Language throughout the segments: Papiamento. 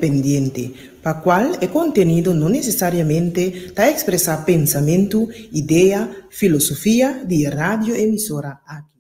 independiente, pa cual e contenido no necesariamente ta expresa pensamento, idea, filosofia di e radio emisora aki.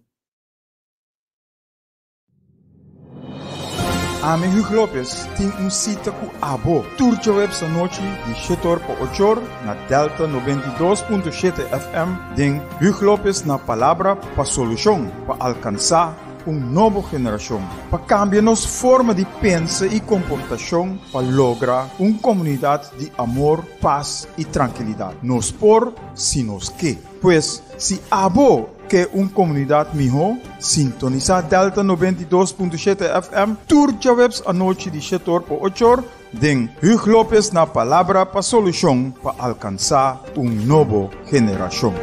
Ami Hugo Lopez tin un sita ku abo tur djaweps anochi di shetor pa ochor na Delta 92.7 FM den Hugo Lopez na Palabra pa Solushon pa alkansá un nobo generashon pa kambia nos forma di pensa i komportashon pa logra un komunidat di amor, pas i trankilidat. Nos por si nos ke. Pues, si abo ke un komunidat mihó, sintonisá Delta 92.7 FM tur djaweps anochi di shetor pa ochor den Huug Lopez na Palabra pa Solushon pa alkansá un nobo generashon.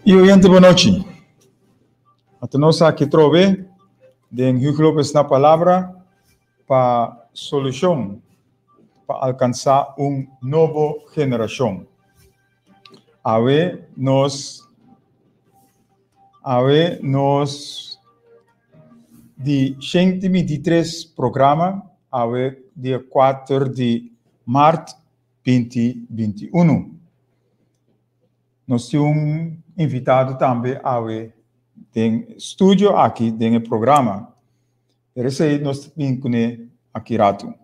Y oyente bonochi. Ata nos aki trobe den Hugo Lopez na Palabra pa solushon pa alkansá un nobo generashon. Awe nos awe nos di 123 programa awe dia 4 di mart 2021. Nos tin un invitado tambe awe den studio aki den e programa. Pero esei nos ta bin kuné aki ratu.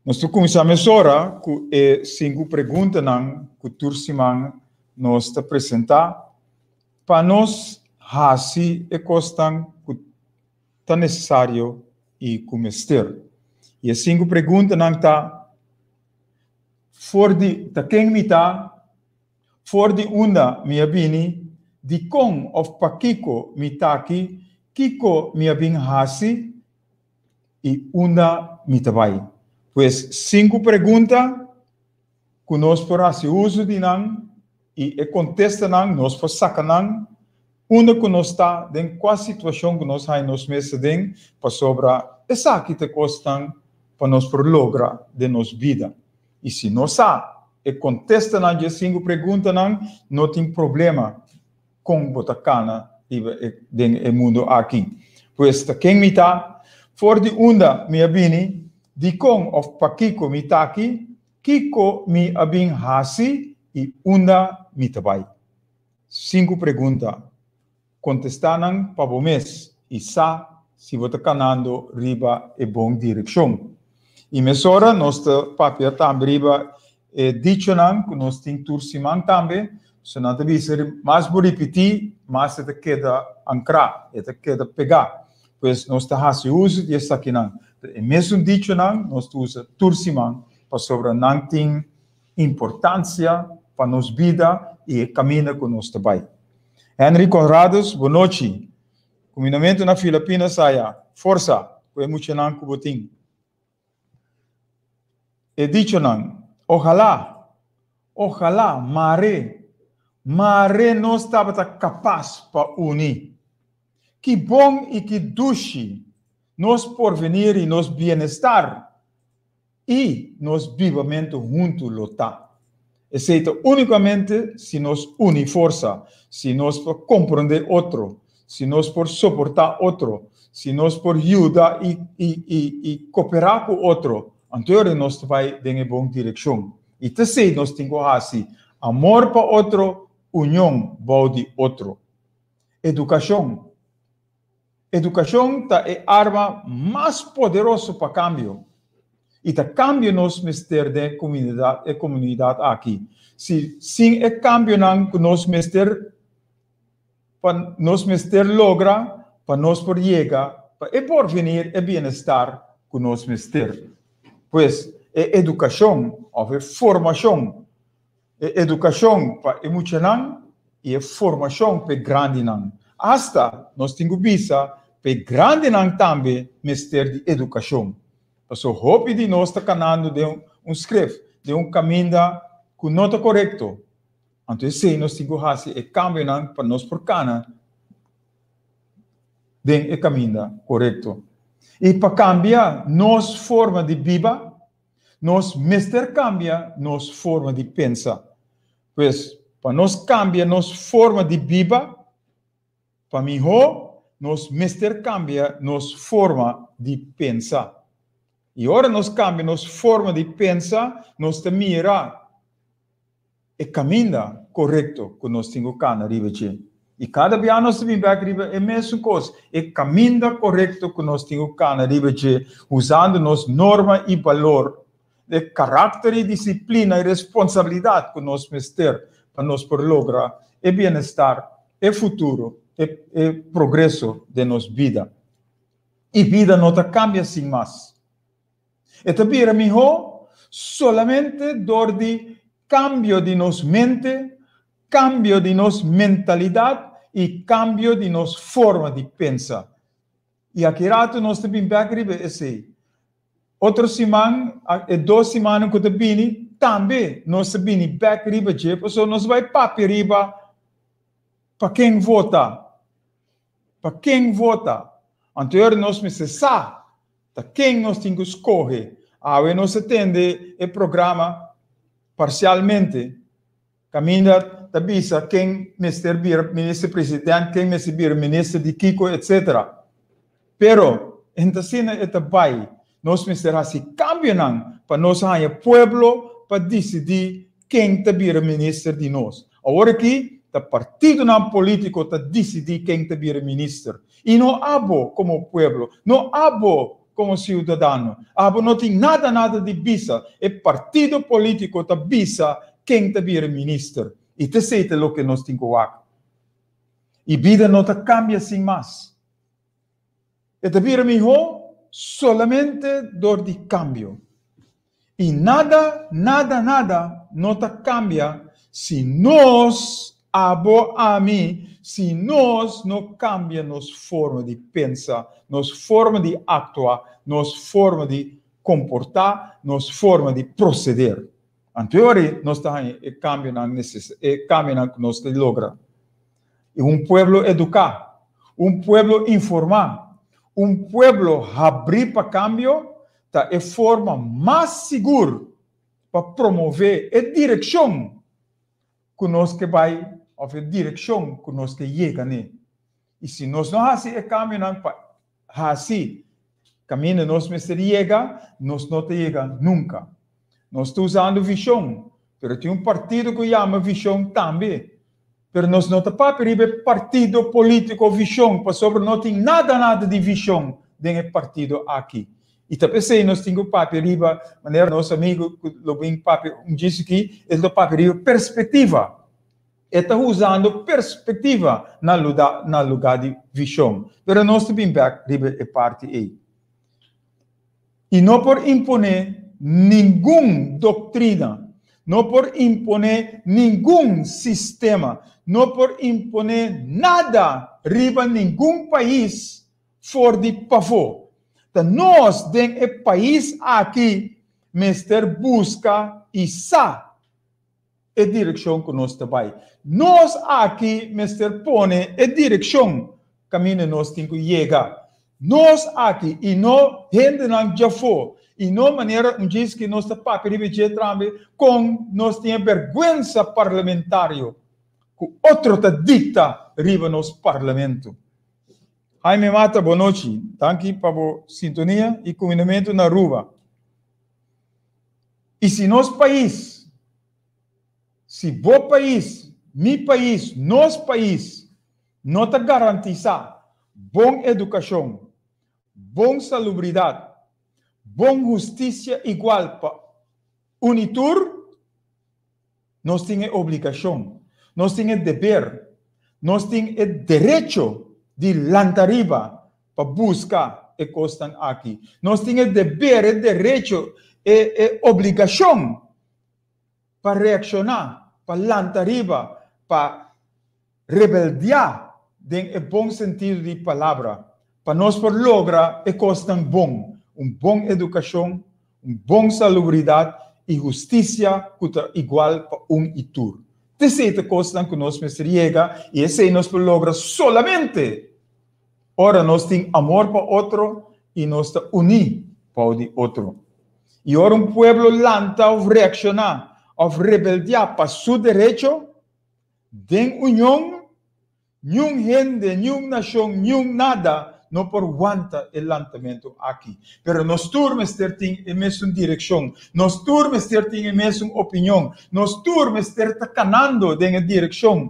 Nos ta kuminsá mesora ku e sinku preguntanan ku tur siman nos ta presentá pa nos hasi e kosnan ku ta nesesario i ku mester. I e sinku preguntanan ta, For di ta ken mi ta? For di unda mi a bini? Dikon òf pakiko mi t'aki? Kiko mi a bin hasi? I unda mi ta bai? Pues sinku pregunta ku nos por hasi uso di nan i e kontestanan nos por saka nan unda ku nos ta, den kua situashon ku nos haña nos mes aden, pasobra esaki ta e kosnan pa nos por logra den nos bida. I si nos sa e kontestanan dje sinku preguntanan, no tin problema kon bo ta kana riba e den e mundu aki. Pues ta ken mi ta? For di unda mi a bini? Dikon òf pakiko mi ta aki? Kiko mi a bin hasi i unda mi ta bai? Sinku pregunta. Kontestá nan pa bo mes i sa si bo ta kanando riba e bon direkshon. I mesora nos ta papia tambe riba e dichonan ku nos tin tur siman tambe. So nan ta bisa mas bo ripití, mas e ta keda ankrá, e ta keda pegá. Pues nos ta hasi uso di esakinan. E mesun dichonan nos ta usa tur siman pasobra nan tin importansia pa nos bida i e kaminda ku nos ta bai. Henry Conradus, bonochi. Kuminamentu na Filipinas aya. Forsa ku e muchanan ku bo tin. E dichonan, Ojalá, ojalá, mare, mare nos tabata kapas pa uni. Ki bon i ki dushi nos porvenir i nos bienestar i nos bibamentu huntu lo ta. Esei ta únikamente si nos uni forsa, si nos por komprondé otro, si nos por soportá otro, si nos por yuda i i i i koperá ku otro, anto yora nos ta bai den e bon direkshon. I ta esei nos tin ku hasi, amor pa otro, union bou di otro. Edukashon. Edukashon ta e arma mas poderoso pa kambio. I ta kambio nos mester den e komunidat aki. Si sin e kambionan ku nos mester pa nos mester logra pa nos por yega pa e porvenir e bienestar ku nos mester. Pues e edukashon òf e formashon E edukashon pa e muchanan i e formashon pa e grandinan. Asta nos tin ku bisa pa e grandinan tambe mester di edukashon. Pasobra hopi di nos ta kanando den un skref, den un kaminda ku no ta korekto. Anto esei nos tin ku hasi e kambionan pa nos por kana den e kaminda korekto. I pa kambia nos forma di biba, nos mester kambia nos forma di pensa. Pues, pa nos kambia nos forma di biba pa mihó, nos mester kambia nos forma di pensa. I ora nos kambia nos forma di pensa, nos ta mira e kaminda korekto ku nos tin ku kana riba dje. I kada bia nos ta bin bèk riba e mesun kos, e kaminda korekto ku nos tin ku kana riba dje usando nos norma i balor, e karakter i disiplina i responsabilidat ku nos mester pa nos por logra e bienestar, e futuro, e e progreso den nos bida. I bida no ta kambia sin mas. E ta bira mihó solamente dor di kambio di nos mente, kambio di nos mentalidat i kambio di nos forma di pensa. I aki ratu nos ta bin bèk riba esei. Otro siman, e dos simannan ku ta bini, tambe nos ta bini bèk riba dje, pasobra nos bai papia riba pa ken vota. Pa ken vota? Anto ora nos mester sa ta ken nos tin ku skohe. Awe nos a tende e programa parsialmente, kaminda ta bisa ken mester bira minister president, ken mester bira minister di kiko, etsetera. Pero, entasina e ta bai, nos mester hasi kambionan pa nos haña pueblo pa disidí ken ta bira minister di nos. Awor aki ta partidonan polítiko ta disidí ken ta bira minister i no abo komo pueblo, no abo komo siudadano. Abo no tin nada nada di bisa, e partido polítiko ta bisa ken ta bira minister i ta esei ta loke nos tin ku wak. I bida no ta kambia sin mas. E ta bira mihó solamente dor di kambio. I nada, nada, nada no ta kambia si nos, abo, ami, si nos no kambia nos forma di pensa, nos forma di aktua, nos forma di komportá, nos forma di proseder. Anto e ora ei nos ta haña e kambionan neses, e kambionan ku nos ta logra. I un pueblo eduká, un pueblo informá, un pueblo habrí pa kambio ta e forma mas sigur pa promové e direkshon ku nos ke bai òf e direkshon ku nos ke yega n'e. I si nos no hasi e kambionan pa hasi kaminda nos mester yega, nos no ta yega nunka. Nos ta usando vishon, pero tin un partido ku yama vishon tambe. Pero nos no ta papia riba e partido polítiko vishon, pasobra no tin nada nada di vishon den e partido aki. I ta p'esei nos tin ku papia riba, manera nos amigu ku lo bin papia un djis aki, e lo papia riba perspektiva. E ta usando perspektiva na luda na lugá di vishon. Pero nos ta bin bèk riba e parti ei. I no por imponé ningun doktrina, no por imponé ningun sistema, no por imponé nada riba ningun pais for di pafó. Ta nos den e pais aki mester buska i sa e direkshon ku nos ta bai. Nos aki mester pone e direkshon kaminda nos tin ku yega. Nos aki i no hendenan djafó i no manera un djis ki nos ta papia riba dje trambe kon nos tin e bèrgwensa parlamentario ku otro ta dikta riba nos parlamento. Jaime Mata, bonochi. Danki pa bo sintonia i kumindamentu na Aruba. I si nos pais, si bo pais, mi pais, nos pais no ta garantisá bon edukashon, bon salubridat, bon hustisia igual pa un i tur, nos tin e obligashon, nos tin e deber, nos tin e derecho di lanta riba pa buska e kosnan aki. Nos tin e deber, e derecho, e e obligashon pa reakshoná, pa lanta riba, pa rebeldiá den e bon sentido di palabra, pa nos por logra e kosnan bon, un bon edukashon, un bon salubridat i hustisia ku ta igual pa un i tur. T'esei ta kosnan ku nos mester yega i esei nos por logra solamente ora nos tin amor pa otro i nos ta uní bou di otro. I ora un pueblo lanta òf reakshoná òf rebeldiá pa su derecho, den union, Niun hende, niun nashon, niun nada no por wanta e lantamentu aki. Pero nos tur mester tin e mesun direkshon, nos tur mester tin e mesun opinion, nos tur mester ta kanando den e direkshon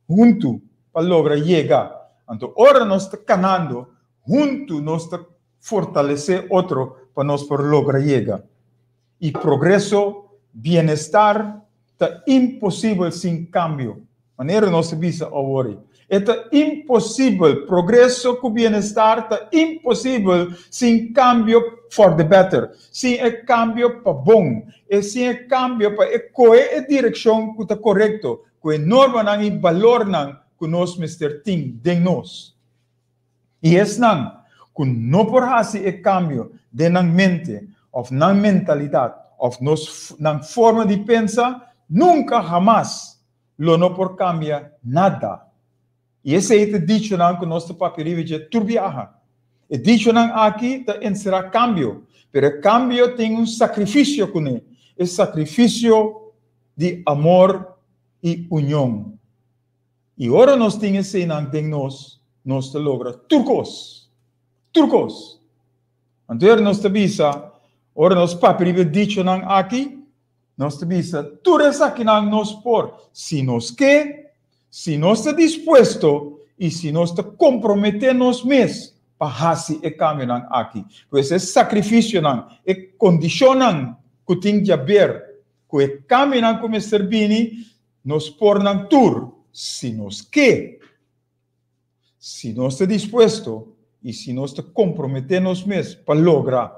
huntu pa logra yega. Anto ora nos ta kanando huntu nos ta fortalesé otro pa nos por logra yega. I progreso, bienestar ta imposibel sin kambio. Manera nos a bisa awor, e ta imposibel, progreso ku bienestar ta imposibel sin kambio for the better, sin e kambio pa bon, e sin e kambio pa e kohe e direkshon ku ta korekto, ku e normanan i balornan ku nos mester tin den nos. I esnan ku no por hasi e kambio den nan mente òf nan mentalidat òf nos nan forma di pensa, nunka hamas lo no por kambia nada. I esei ta dichonan ku nos ta papia riba dje tur biaha. E dichonan aki ta enserá kambio, pero e kambio tin un sakrifisio kuné, e sakrifisio di amor i union. I ora nos tin eseinan den nos, nos ta logra tur kos. Tur kos. Anto ora nos ta bisa, ora nos papia riba e dichonan aki, nos ta bisa, tur esakinan nos por, si nos ke, si nos ta dispuesto i si nos ta komprometé nos mes pa hasi e kambionan aki. Pues e sakrifisionan, e kondishonnan ku tin djaber ku e kambionan ku mester bini, Nos por nan tur si nos ke, si nos ta dispuesto i si nos ta komprometé nos mes pa logra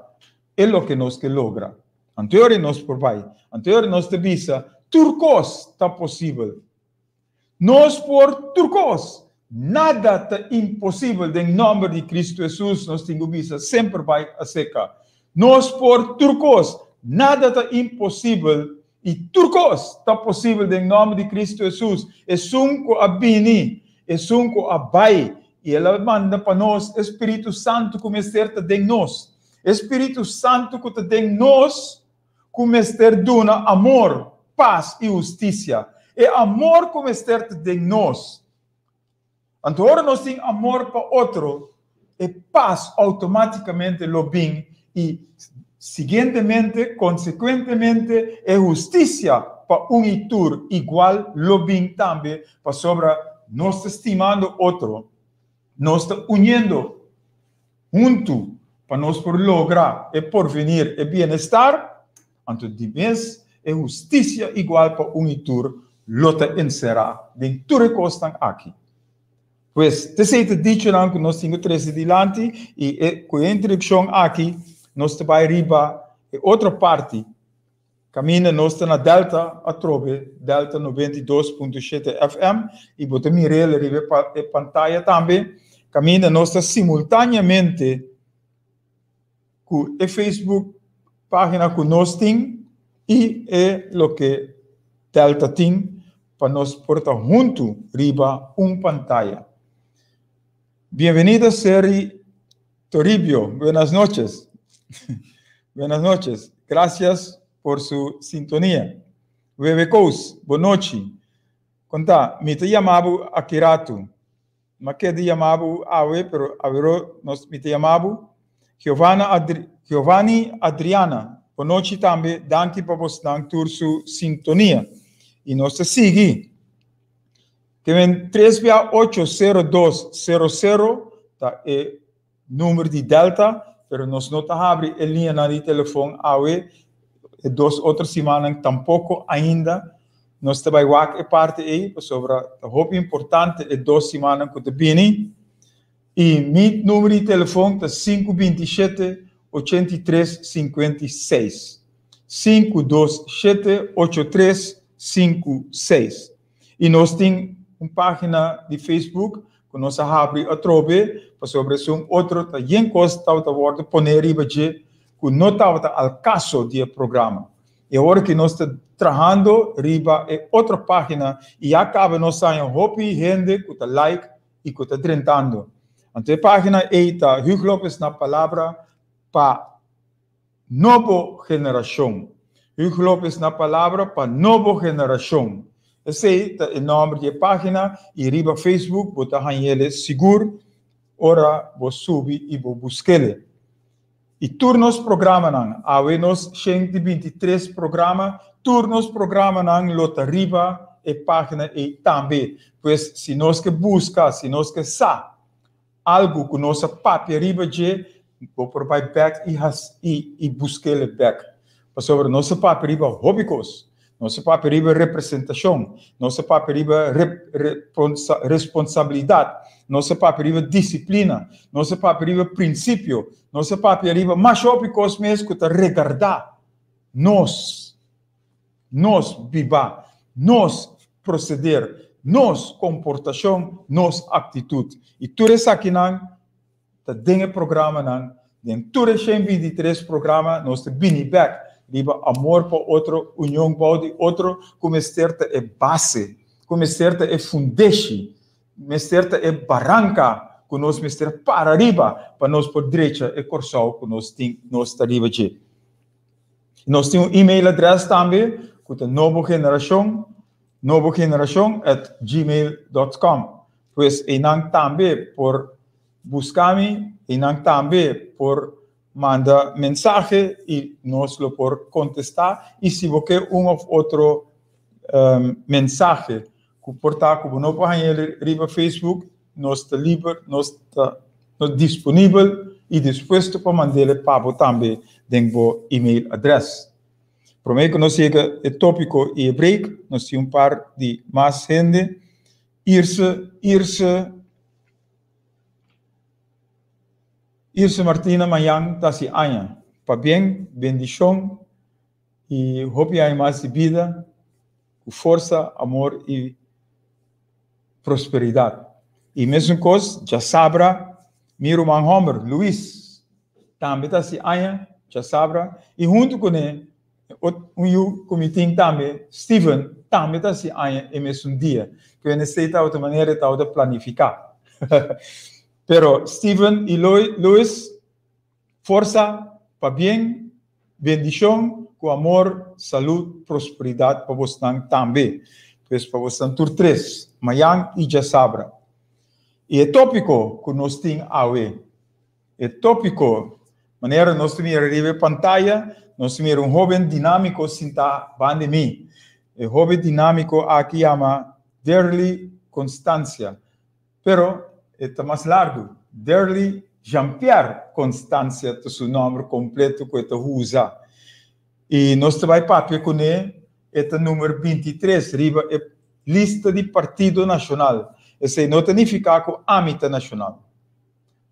e loke nos ke logra. Anto nos por bai. Anto nos ta bisa, tur kos ta posibel. Nos por tur kos. Nada ta imposibel den nòmber di Kristu Hesus, nos tin ku bisa semper bai aseka. Nos por tur kos. Nada ta imposibel i tur kos ta posibel den nòmber di Kristu Hesus, esun ku a bini, esun ku a bai, i el a manda pa nos e Spiritu Santu ku mester ta den nos. E Spiritu Santu ku ta den nos ku mester duna amor, pas i hustisia. E amor ku mester ta den nos. Anto ora nos tin amor pa otro, e pas outomátikamente lo bin i siguientemente, konsekuentemente, e hustisia pa un i tur igual lo bin tambe, pasobra nos ta stimando otro, nos ta uniendo huntu pa nos por logra e porvenir, e bienestar, anto di mes e hustisia igual pa un i tur lo ta enserá den tur e kosnan aki. Pues, t'esei ta dichonan ku nos tin ku trese dilanti i e ku e introdukshon aki nos ta bai riba e otro parti Kaminda nos ta na Delta atrobe, Delta 92.7 FM, i bo ta mir'el riba e pantaya tambe. Kaminda nos ta simultaneamente ku e Facebook página ku nos tin i e loke Delta tin pa nos por ta huntu riba un pantaya. Bienvenida Seri Toribio, buenas noches. Buenas noches. Gracias por su sintonía. Webe Kous, bonochi. Konta, mi ta yama bo aki ratu. M'a keda yama bo awe, pero awero nos mi ta yama bo. Giovanna Adri Giovanni Adriana, bonochi tambe. Danki pa bosnan tur su sintonia. I nos ta sigui. Te men tres bia ocho sero dos sero sero ta e number di Delta, pero nos no ta habri e liñanan di telefon awe, e dos otro simannan tampoko ainda. Nos ta bai wak e parti ei, pasobra ta hopi importante e dos simannan ku ta bini. I mi number di telefon ta sinku 27 83 56. Sinku dos shete ocho tres sinku seis. I nos tin un página di Facebook ku nos a habri atrobe pasobra esun otro ta yen kos tabata wòrdu poné riba dje ku no tabata al kaso di e programa. I awor ki nos ta trahando riba e otro página i ya kaba nos haña hopi hende ku ta like i ku ta drentando. Anto e página ei ta Huug Lopez na Palabra pa Nobo Generashon. Huug Lopez na Palabra pa Nobo Generashon. Esei ta e nòmber di e página i riba Facebook bo ta hañ'ele sigur ora bo subi i bo busk'ele. I tur nos programanan, awe nos 123 programa, tur nos programanan lo ta riba e página ei tambe. Pues si nos ke buska, si nos ke sa algu ku nos a papia riba dje, bo por bai bèk i has i i busk'el bèk. Pasobra nos a papia riba hopi kos. Nos a papia riba representashon, nos a papia riba responsabilidat, nos a papia riba disiplina, nos a papia riba prinsipio, nos a papia riba masha hopi kos mes ku ta regardá nos, nos bibá, nos proseder, nos komportashon, nos aktitut. I tur esakinan ta den e programanan, den tur e 123 programa nos ta bini bek riba amor pa otro, union bou di otro, ku mester ta e base, ku mester ta e fundeshi, mester ta e baranka ku nos mester para riba pa nos por drecha e Kòrsou ku nos tin, nos ta riba dje. Nos tin un email adres tambe ku ta nobogenerashon, nobogenerashon@gmail.com. Pues einan tambe por buska mi, einan tambe por manda mensahe i nos lo por kontestá. I si bo ke un òf otro mensahe ku por ta ku bo no por haña riba Facebook, nos ta liber, nos ta disponibel i dispuesto pa mand'é pa bo tambe den bo email adrès. Promé ku nos yega e tópiko i e break, nos tin un par di mas hende. Irse, Irse, Irse Martina mañan ta hasi aña. Pabien, bendishon i hopi aña mas di bida ku forsa, amor i prosperidat. I mesun kos djasabra mi ruman hòmber Luis tambe ta hasi aña djasabra i huntu kuné Un yu ku mi tin tambe, Steven, tambe ta hasi aña e mesun dia. Ku esei tabata manera e tabata planifiká. Pero Steven i Louis, forsa, pabien, bendishon, ku amor, salud, prosperidat pa bosnan tambe. Pues pa bosnan tur tres, mayan i djasabra. I e tópiko ku nos tin awe. E tópiko, Manera nos ta mira riba e pantaya, nos ta mira un hóben dinámiko sintá banda di mi. E hóben dinámiko aki yama Derly Constancia, pero e ta mas largu, Derly Jean-Pierre Constancia ta su nòmber kompleto ku e ta usa. I nos ta bai papia kuné, e ta número 23 riba e lista di Partido Nashonal. Esei no ta nifiká ku ami ta nashonal.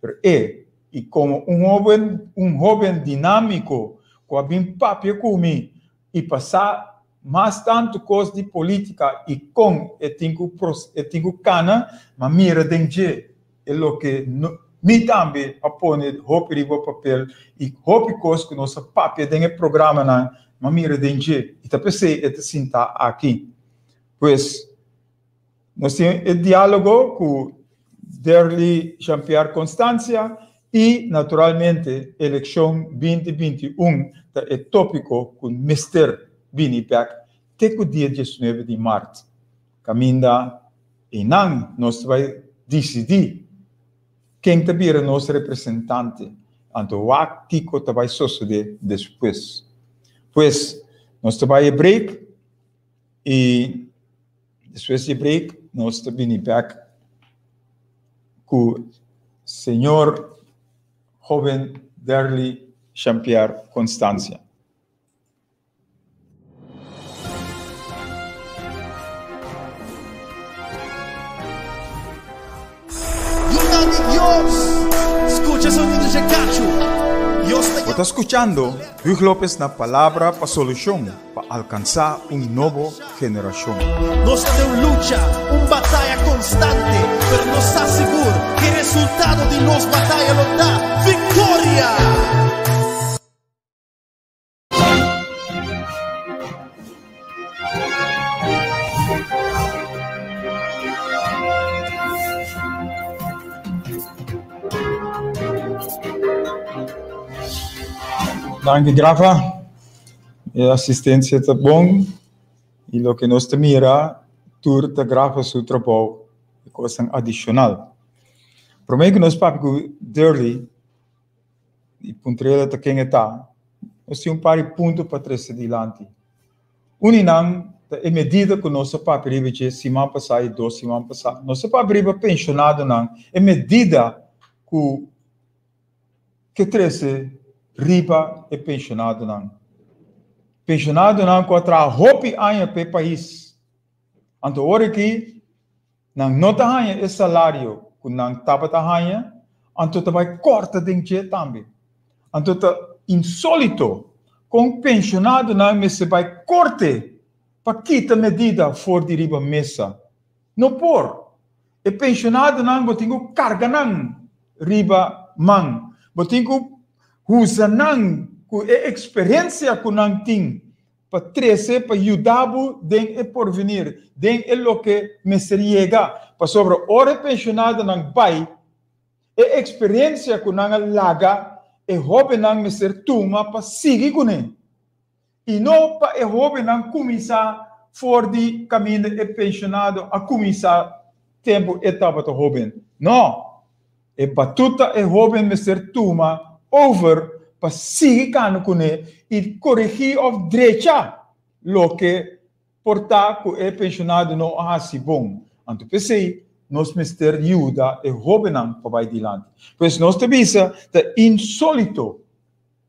Pero e, i komo un hoben, un hoben dinámiko ku a bin papia ku mi i pa sa mas tantu kos di polítika i kon e tin ku e tin ku kana, m'a mira den dje e loke no, mi tambe a pone hopi riba papel i hopi kos ku nos a papia den e programanan, m'a mira den dje i ta p'esei e ta sintá aki. Pues. Nos tin e diálogo ku Derly Jean-Pierre Constancia i naturalmente elekshon 2021 ta e tópiko ku mester bini bèk te ku dia 19 di mart. Kaminda einan nos ta bai disidí ken ta bira nos representante, anto wak kiko ta bai sosodé despues. Pues nos ta bai e break i. Despues di break nos ta bini bek ku señor hoben Derly Jean-Pierre Constancia. Yunan di Dios, skucha sonido dje kachu. Dios ta Bo ta skuchando Huug Lopez na Palabra pa Solushon pa alkansá un nobo generashon. Nos ta den un lucha, un bataya konstante, pero nos sa sigur ku e resultado di nos bataya lo ta viktoria! Danki Grafa. E asistencia ta bon y loke nos ta mira tur ta Grafa su trabou e cosnan adicional. Prome cu nos papia cu Durley y puntr'el ta ken e ta, nos tin un par di punto pa trece dilanti. Un di nan ta e medida ku nos a papia riba dje siman pasá i dos siman pasá. Nos a papia riba penshonadonan, e medida ku ke trese riba e penshonadonan. Penshonadonan ku a traha hopi aña pa e pais. Anto ora aki nan no ta haña e salario ku nan tabata haña, anto ta bai kòrta den dje tambe. Anto ta insólito kon penshonadonan mester bai korte pa kita medida for di riba mesa. No por! E penshonadonan bo tin ku karga nan riba man. Bo tin ku usa nan ku e eksperensia ku nan tin pa trese pa yuda bo den e porvenir, den e loke mester yega. Pasobra ora e penshonadonan bai, e eksperensia ku nan a laga e hóbennan mester tuma pa sigui kuné. I no pa e hóbennan kuminsá for di kaminda e penshonado a kuminsá tempu e tabata hóben. No! E batuta e hóben mester tuma over pa sigui kana kuné i koregí òf drecha loke por ta ku e penshonado no a hasi bon. Anto p'esei nos mester yuda e hóbennan pa bai dilanti. Pues nos ta bisa ta insólito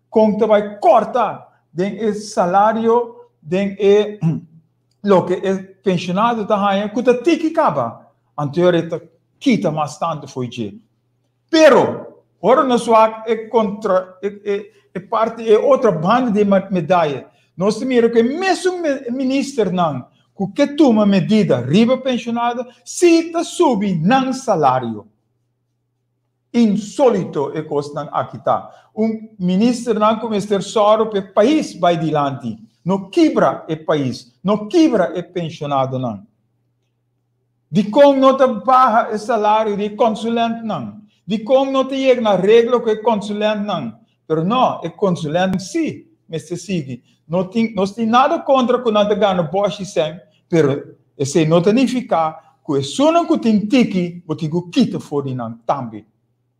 kon ta bai kòrta den e salario, den e loke e penshonado ta haña ku ta tiki kaba. Anto e ta kita mas tantu fo'i dje. Pero, ora nos wak e kontra, e, e, e parti, e otro banda di e medaya, nos ta mira ku e mesun ministernan ku ke tuma medida riba penshonado si ta subi nan salario. Insólito e kosnan aki ta. Un ministernan ku mester sòru pa e pais bai dilanti, no kibra e pais, no kibra e penshonadonan. Dikon no ta baha e salario di e konsulentnan? Dikon no ta yega na reglo ku e konsulentnan? Pero no, e konsulentnan si mester sigui. No tin, nos tin nada kontra ku nan ta gana bòshi sèn, pero esei no ta nifiká ku esunnan ku tin tiki bo tin ku kita for di nan tambe.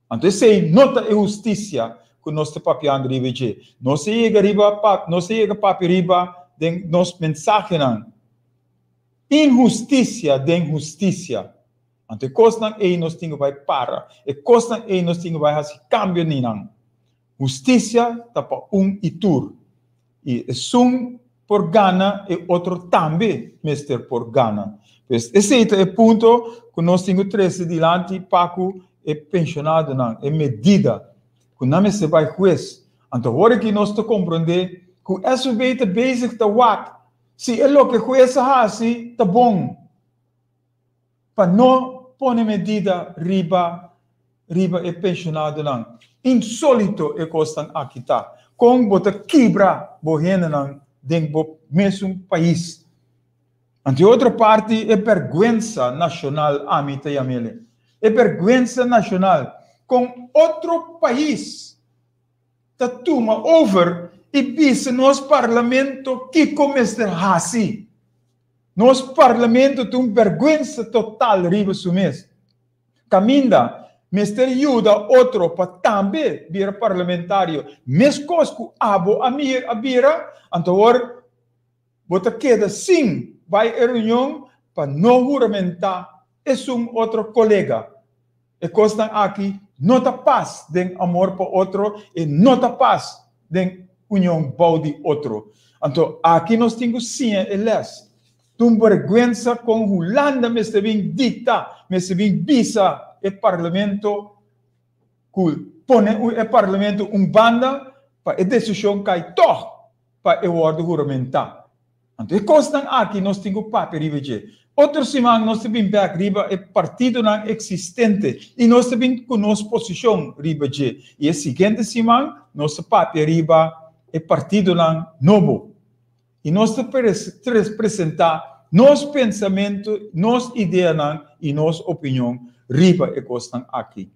Anto esei no ta e hustisia ku nos ta papiando riba dje. Nos a yega riba, nos a yega papia riba den nos mensahenan. Inhustisia den hustisia. Anto e kosnan ei nos tin ku bai para. E kosnan ei nos tin ku bai hasi kambio ni nan. Hustisia ta pa un i tur. I esun por gana, e otro tambe mester por gana. Pues esei ta e punto ku nos tin ku trese dilanti pa ku e penshonadonan, e medida ku nan mester bai hues. Anto ora ki nos ta komprondé ku SVB ta bezig ta wak Si e loke hues a hasi ta bon pa no pone medida riba riba e penshonadonan. Insolito e kosnan aki ta. Kon bo ta kibra bo hendenan den bo mesun pais. Anto e otro parti e bergwensa nashonal ami ta yam'ele. E bergwensa nashonal kon otro pais ta tuma over y bisa nos parlamento kico mester haci. Nos parlamento ta un berguensa total riba su mes. Caminda mester yuda otro pa tambe bira parlamentario mescos cu abo a bira, anto awor bo ta keda sin bay e reunion pa no huramenta esun otro colega. E kosnan aki no ta pas den amor pa otro, e no ta pas den union bou di otro. Anto aki nos tin ku siña e lès. Ta un bergwensa kon Hulanda mester bin dikta, mester bin bisa e parlamento ku pone e parlamento un banda pa e desishon kai tòg pa e wòrdu huramentá. Anto e kosnan aki nos tin ku papia riba dje. Otro siman nos ta bin bèk riba e partidonan eksistente i nos ta bin ku nos posishon riba dje. I e siguiente siman nos ta papia riba e partidonan nobo. I nos ta presentá nos pensamentu, nos ideanan i nos opinion riba e kosnan aki.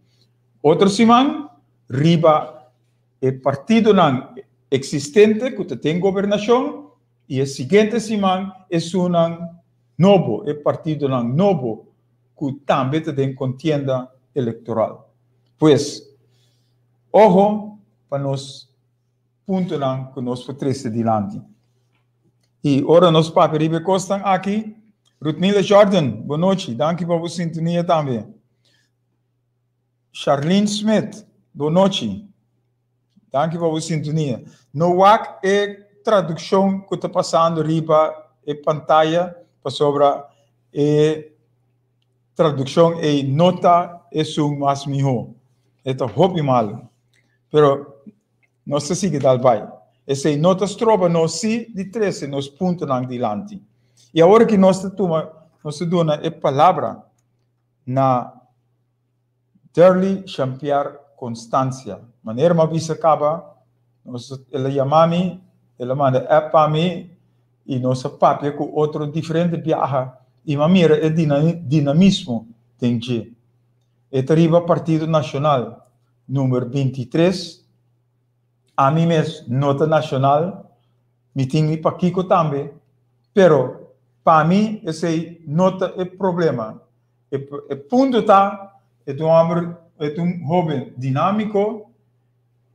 Otro siman riba e partidonan. Eksistente ku ta den gobernashon i e siguiente siman esunnan nobo, e partidonan nobo ku tambe ta den kontienda elektoral. Pues, oho pa nos puntonan ku nos por trese dilanti. I ora nos papia riba e kosnan aki, Rutmila Jordan, bon nochi, danki pa bo sintonia tambe. Charlene Smith, bon nochi. Danki pa bo sintonia. No wak e tradukshon ku ta pasando riba e pantaya pasobra e tradukshon ei no ta esun mas mihó. E ta hopi malu. Pero nos ta sigui dal bai. Esei no ta stroba nos si di trese nos puntonan dilanti. I awor ki nos ta tuma, nos ta duna e palabra na Derly Jean-Pierre Constancia. Manera mi a bisa caba, nos, el a yama mi, el a manda app pa mi y nos a papia cu otro diferente biaha y mi a mira e dinamismo den dje. E ta riba Partido Nacional number 23. Ami mes no ta nacional, mi tin mi pakico tambe, pero pa mi esey no ta e problema. E punto ta, e ta un homber, e ta un hoben dinamico,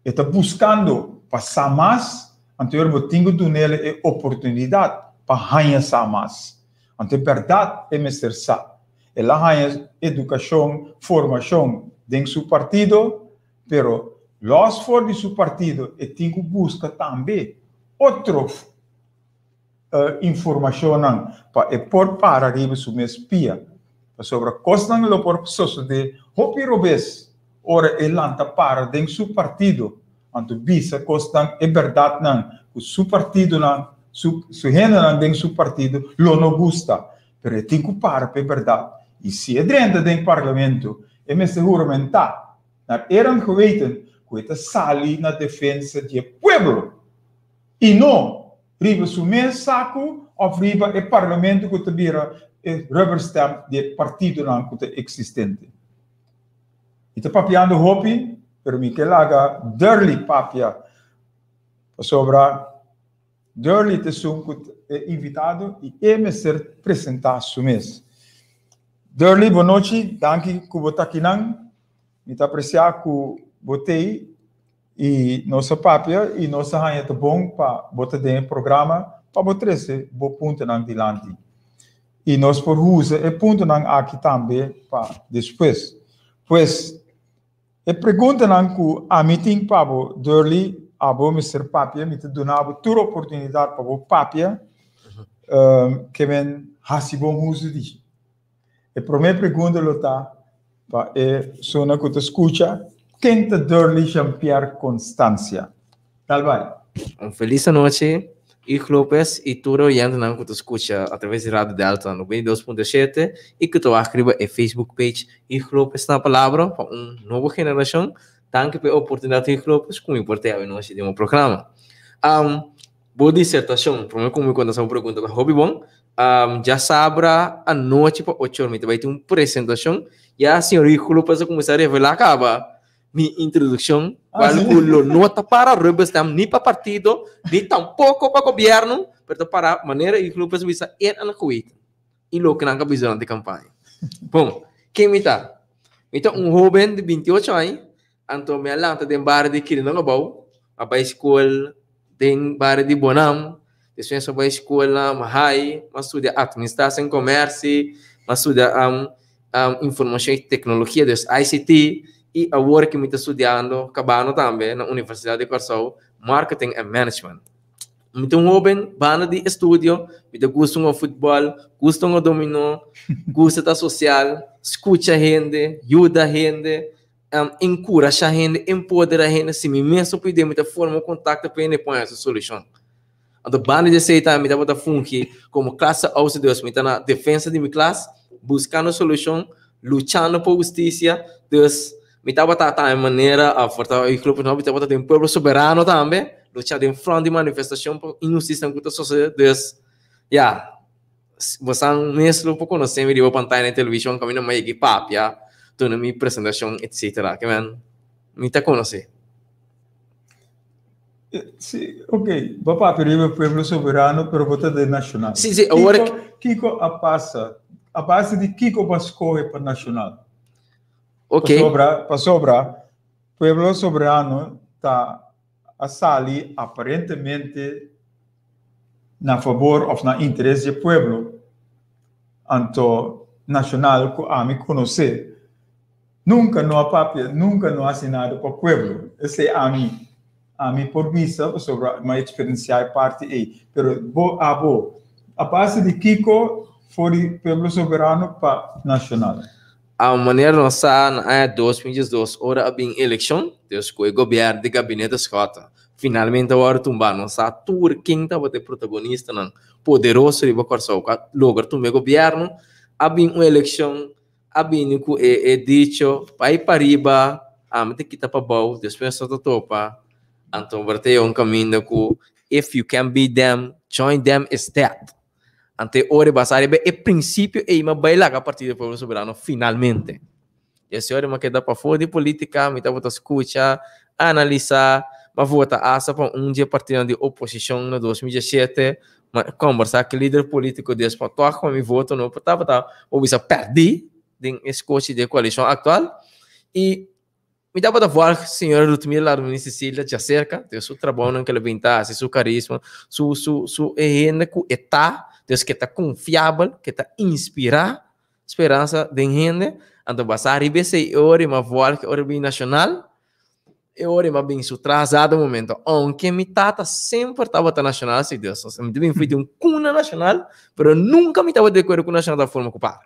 e ta buscando pa sa mas, anto ora bo tin cu dunele e oportunidad pa haña sa mas. Anto e berdad e mester sa. El a haña educacion, formacion den su partido, pero los for di su partido e tin cu busca tambe otro informashonnan pa e por para riba su mes pia, pasobra kosnan lo por sosodé hopi robes ora e lanta para den su partido, anto bisa kosnan e bèrdatnan ku su partidonan, su su hendenan den su partido lo no gusta, pero e tin ku para pa e bèrdat, i si e drenta den parlamento e mester huramentá naar eer en geweten ku e ta sali na defensa di e pueblo i no riba su mes saku of riba e parlamento ku ta bira e rubber stamp di e partidonan ku ta eksistente. Mi ta papiando hopi, pero mi ke laga Durley papia pasobra Durley ta esun ku ta e invitado i e mester presentá su mes. Durley, bon nochi, danki ku bo ta akinan. Mi ta apresiá ku bo t'ei I nos a papia i nos a haña ta bon pa bo ta den e programa pa bo trese bo puntonan dilanti. I nos por usa e puntonan aki tambe pa despues. Pues, e preguntanan ku ami tin pa bo, Durley, abo mester papia, mi ta duna bo tur oportunidat pa bo papia, ke men hasi bon uso di. E promé pregunta lo ta pa e persona ku ta skucha, ken ta Durley Jean-Pierre Constancia? Dal bai. Un felis anochi, Ig Lopez i tur e oyentenan ku ta skucha atraves di Radio Delta 92.7 i ku ta wak riba e Facebook page Ig Lopez na Palabra pa un nobo generashon. Danki pa e oportunidat Ig Lopez ku mi por ta awenochi den bo programa. Bo disertashon, promé ku mi kontestá bo pregunta, ta hopi bon. Djasabra anochi pa ocho or mi ta bai tin un presentashon. Ya señor Rico Lopez a kuminsá revelá kaba mi introdukshon, kual ku lo no ta para rubber stamp ni pa partido, ni tampoko pa gobièrnu, pero ta para manera Rico Lopez a bisa er en geweten i loke nan a bisa durante kampaña. Bon, ken mi ta? Mi ta un hóben di 28 aña, Anto mi a lanta den bario di Quirino Abou, a bai skol den bario di Bonam, despues a bai skol na Mahaai, mi a studia Administratie en Commercie, mi a studia Informacion y Tecnologia, dus ICT, y awor ki mi ta studiando, kabando tambe na Universidad di Kòrsou, Marketing en Management. Mi ta un hoben, banda di estudio, mi ta gusta hunga futbòl, gusta hunga dominó, gusta ta sosial, skucha hende, yuda hende, Enkurashá hende, empoderá hende, si mi mes no pidi mi ta forma un kontakto pa hende pon hasi solushon. Anto banda di esei tambe mi tabata fungi komo klase oudste, dus mi ta na defensa di mi klas, buskando solushon, luchando pa hustisia, dus mi tabata tambe manera a for ta grupo mi tabata den Pueblo Soberano tambe, lucha den front di manifestashon pa inhustisianan ku ta sosode, dus ya. Bosan mes lo por konosé mi riba pantaya na televishon kaminda mi a yega i papia, duna mi presentashon etsetera. Ke men mi ta konosé. Si, ok, bo papia riba Pueblo Soberano, pero bo ta den Nacional. Si, si, awor Kiko, kiko a pasa? A base di kiko bo a skohe pa Nacional? Ok. Pasobra, pasobra Pueblo Soberano ta a sali aparentemente na fabor of na interes di e pueblo, anto Nacional ku ami konosé Nunca no a papia, nunca no a haci nada pa pueblo. Esey ami, ami por bisa pasobra mi a experiencia e parti ey. Pero bo, abo, a base di kico for di Pueblo Soberano pa Nacional? A manera nos sa na aña 2012 ora a bin eleccion, dus cu e gobierno di Gabinete Schotte finalmente a worde tumba, nos sa tur ken tabata e protagonistanan poderoso riba Corsou cu a logra tumba e gobierno, a bin un eleccion a bini ku e e dicho bai pariba ami ta kita pabou despues nos ta topa anto bo ta un kaminda ku if you can beat them join them instead anto e ora basa riba e prinsipio ei mi a bai laga Partido Pueblo Soberano finalmente i asina ora mi a keda pafó di politika mi tabata skucha analisa mi a vota asta pa un di e partidonan di oposishon na 2017 Ma kombersá ku lider polítiko di es pa tòg pa mi voto no por tabata bo bisa pèrdí den e skochi di e koalishon aktual. I mi tabata vòlg señora Ruthmila Larmonie Cecilia djaserka, den su trabounan ku el a bin ta hasi, su karisma, su su su e hende ku e ta, dus ku e ta konfiabel, ku e ta inspirá speransa den hende. Anto basá riba esei e ora i mi a vòlg e ora bin nashonal. E ora mi a bin su tras dado momento, aunke mi tata semper tabata nacional, si Dios, mi ta bin fui di un cuna nacional, pero nunca mi tabata de acuerdo cu nacional ta forma cu par.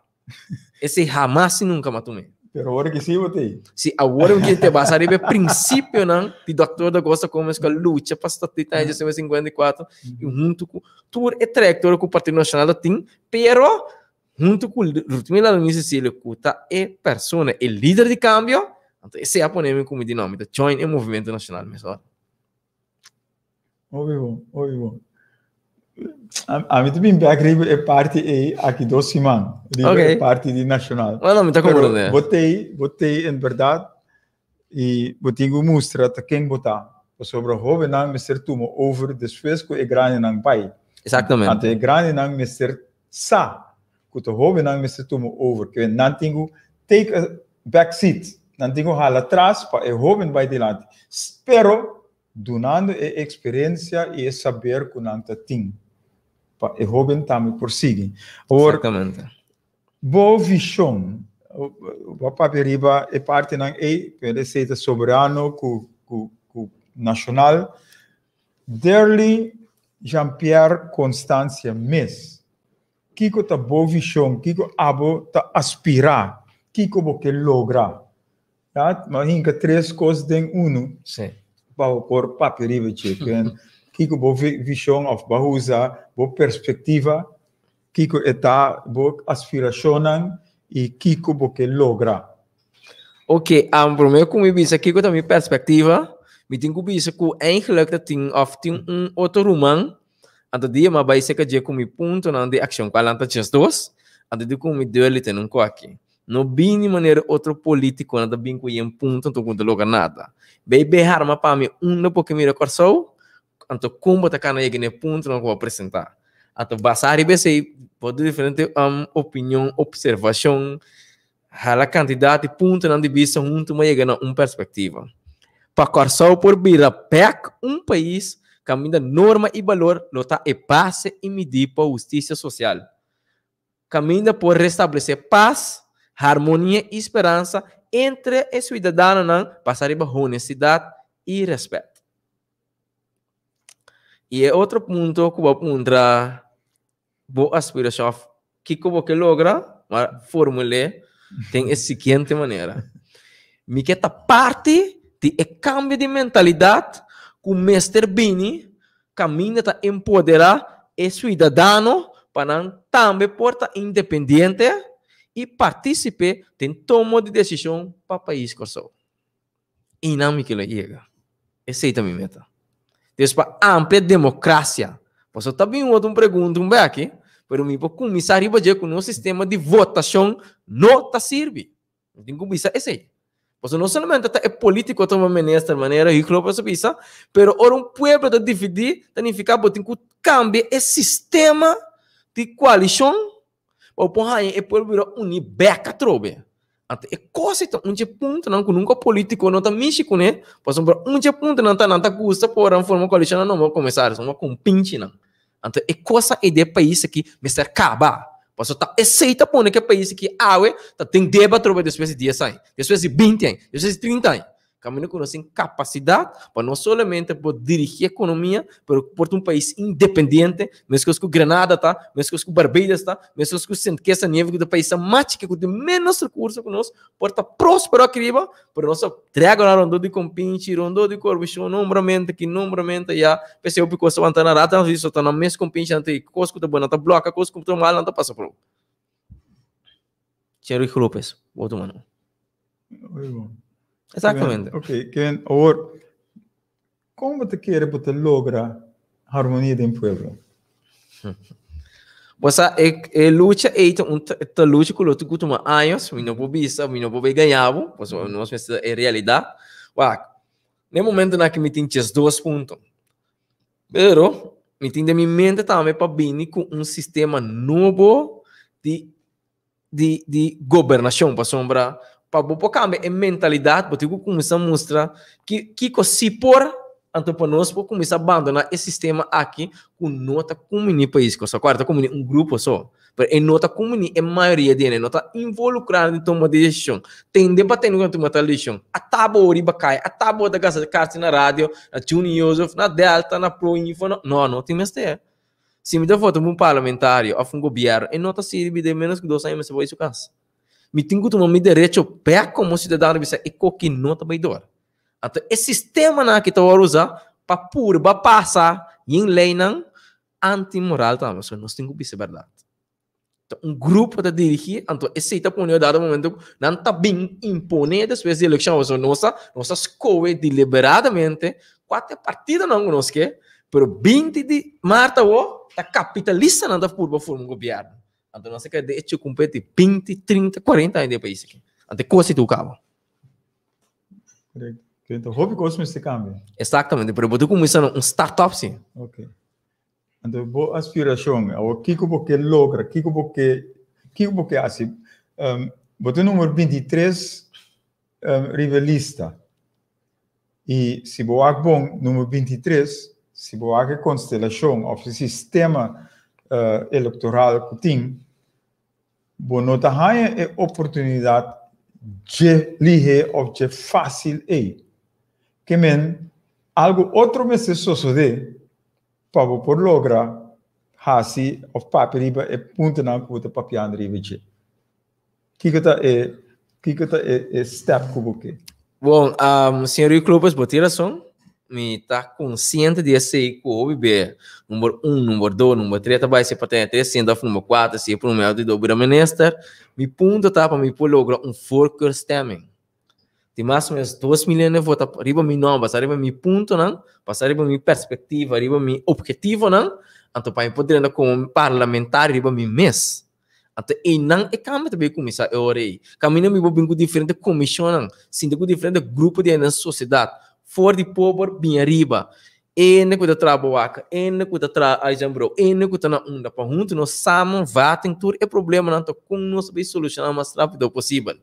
Esey hamas y nunca mi a tuma. Pero awor ki si bo ta ey. Si awor mi te basa riba e principionan di Doctor da Costa Gomez cu a lucha pa statuut na aña 1954 y hunto cu tur e trayectoria cu Partido Nacional ta tin, pero huntu ku Ruthmila Almir Cecilia ku ta e persona, e lider di kambio, anto esei a pone mi ku mi di no, mi ta join e movimento nashonal mesora. Hopi bon, hopi bon. Ami ta bin bek riba e parti ei aki dos siman, riba okay. e parti di nashonal. Bueno, mi ta comprende. Bo tei, bo tei en berdad i bo tin ku mustra ta ken bo ta. Pasobra hobennan mester tuma over despues ku e grandinan bai. Exactamente. Anto e grandinan mester sa ku ta hobennan mester tuma over. Ke nan tin ku take a back seat. Nan tin ku hala tras pa e hoben bai dilanti. Pero dunando e eksperensia i e saber ku nan ta tin pa e hoben tambe por sigui. Awor, Exactamente. bo vishon, bo a papia riba e partinan ei, pero esei ta soberano ku ku ku nashonal. Derly Jean Pierre Constancia mes, kiko ta bo vishon, kiko abo ta aspirá, kiko bo ke logra? Ya, mi a hinka tres kos den unu pa bo por papia riba dje. Kiko bo vishon òf bo a usa bo perspektiva, kiko e ta bo aspirashonnan i kiko bo ke logra? Ok, promé ku mi bisa kiko ta mi perspektiva, mi tin ku bisa ku eigenlijk ta tin òf tin un otro ruman, anto dia mi a bai serka dje ku mi puntonan di akshon kual nan ta 12, anto di ku mi duele tene un koki. No bini manera otro politikonan ta bin ku yen punto anto ku no ta logra nada. Bai bai harma pa mi unda bo ke mira Kòrsou, Anto kon bo ta kana yega na e puntonan ku bo a presentá? Anto basá riba esei bo ta diferente opinion, opservashon, hala kantidat di puntonan di bista huntu bo yega na un perspektiva. Pa Kòrsou por bira bèk un pais kaminda norma i balor lo ta e base i midí pa hustisia sosial. Kaminda por restablesé pas, harmonia i speransa entre e suidadanonan basá riba honestidat i rèspèt. I e otro punto ku bo a puntra bo aspirashon òf kiko bo ke logra, bo a formul'é den e siguiente manera, Mi ke ta parti di e kambio di mentalidat ku mester bini kaminda ta empoderá e suidadano pa nan tambe por ta independiente i partísipe den tomo di desishon pa pais Kòrsou. I nan mi ke lo yega. Esei ta mi meta. Des pa amplia demokrasia. Pasobra ta bin otro un pregunta un beki, pero mi por kuminsá riba dje ku nos sistema di votashon no ta sirbi. Mi tin ku bisa esei. Pasobra no solamente ta e polítiko tuma minister manera Hugo Lopez a bisa, pero ora un pueblo ta dividí, ta nifiká bo tin ku kambia e sistema di koalishon pa bo por haña e pueblo bira uní bèk atrobe. Anto e kos ei ta un dje puntonan ku nunka polítiko no ta mishi kuné, pasobra un dje puntonan ta nan ta gusta por nan forma koalishon nan nombra komisaris, nan nombra kompinchinan. Anto e kosnan ei den e pais aki mester kaba. Pasobra ta esei ta pone ku e pais aki awe ta den debe atrobe despues di dies aña, despues di binti aña, despues di trinta aña. Kaminda ku nos tin kapasidat pa no solamente por dirigí ekonomia, pero por ta un pais independiente, meskos ku Grenada ta, meskos ku Barbados ta, meskos ku Sint Kitts and Nevis ku ta paisnan mas chikí ku tin ménos rekurso ku nos, por ta próspero aki riba, pero nos a trèga nan rondó di kompinchi, rondó di korupshon, nombramentu aki, nombramentu ayá, p'esei hopi kos ta wanta na rata, nan ta nan mes kompinchi nan ta e kos ku ta bon nan ta blòka, kos ku ta mal nan ta pasa por. Jerry Lopez, bo tuma nan. Exactamente. Ok, Ken, awor, kon bo ta kere bo ta logra harmonia den pueblo? Bo sa, e, e lucha ei ta un ta lucha ku lo tin ku tuma años, mi no por bisa, mi no por bay gaña bo, pasobra nos mester e realidat. Wak, den momentonan aki mi tin 12 punto. Pero mi tin den mi mente tambe pa bini ku un sistema nobo di di di gobernashon pasobra pa bo por kambia e mentalidat bo tin ku kuminsá mustra ki kiko si por anto pa nos por kuminsá bandoná e sistema aki ku no ta kumbiní pais ku so ta kumbiní un grupo so pero e no ta kumbiní e mayoria di hende no ta involukrá den toma di desishon tende pa tende ku nan tuma tal desishon ata bo riba kaya ata bo ta gasta karchi na radio na Juni Jozef na Delta na Pro Info no no tin mester. Si mi ta vota pa un parlamentario of un gobierno, e no ta sirbi den menos ku dos aña mester bai su kas. Mi tin ku tuma mi derecho bek komo siudadano bisa e koki no ta bai dor. Anto e sistemanan aki ta wòrdu usa pa purba pasa yin leinan antimoral tambe. So nos tin ku bisa bèrdat. Ta un grupo ta dirigí, anto esei ta pone un dado momento ku nan ta bin imponé despues di elekshon. Pasobra nos a nos a skohe deliberadamente kua ta e partidonan ku nos ke, pero 20 di mart awo ta kapitalistanan ta purba forma un gobièrnu. Anto nos a keda den e chukumpet di 20, 30, 40 aña den e pais aki. Anto e kos ei tur kaba. Korekto. Anto hopi kos mester kambia. Eksaktamente, pero bo ta kuminsá na un start-up si. Oké. Anto bo aspirashon, awor kiko bo ke logra, kiko bo ke, kiko bo ke hasi? Um, bo ta numero 23 um, riba e lista. I si bo wak bon, numero 23, si bo wak e konstelashon òf e sistema uh, elektoral ku tin, bo no ta haña e oportunidat dje lihé òf dje fásil ei. Ke men, algu otro mester sosodé pa bo por logra hasi òf papia riba e puntonan ku bo ta papiando riba dje. Kiko ta e kiko ta e e step ku bo ke? Bon, um, señor Ruy Klopers, bo tin rason. Mi ta konsiente di esei ku hopi be number un, number dos, number tres ta bai si pa tene tres sinta òf number kuater si e promé òf di dos bira minister. Mi punto ta pa mi por logra un voorkeurstemming. Tin mas o menos 2 mil hende vota riba mi nòmber, basá riba mi puntonan, basá riba mi perspektiva, riba mi ophetivonan, anto pa mi por drenta komo parlamentario riba mi mes. Anto einan e kambio ta bay kuminsá e ora ei. Kaminda mi por bin ku diferente komishonnan, sinta ku diferente grupo di hende den sosiedat, for di pober bin ariba, hende ku ta traha bowaka, hende ku ta traha aizenbro, hende ku ta na unda, pa huntu nos samenvating tur e problemanan ta kon nos ta bay solushoná mas rápido posibel.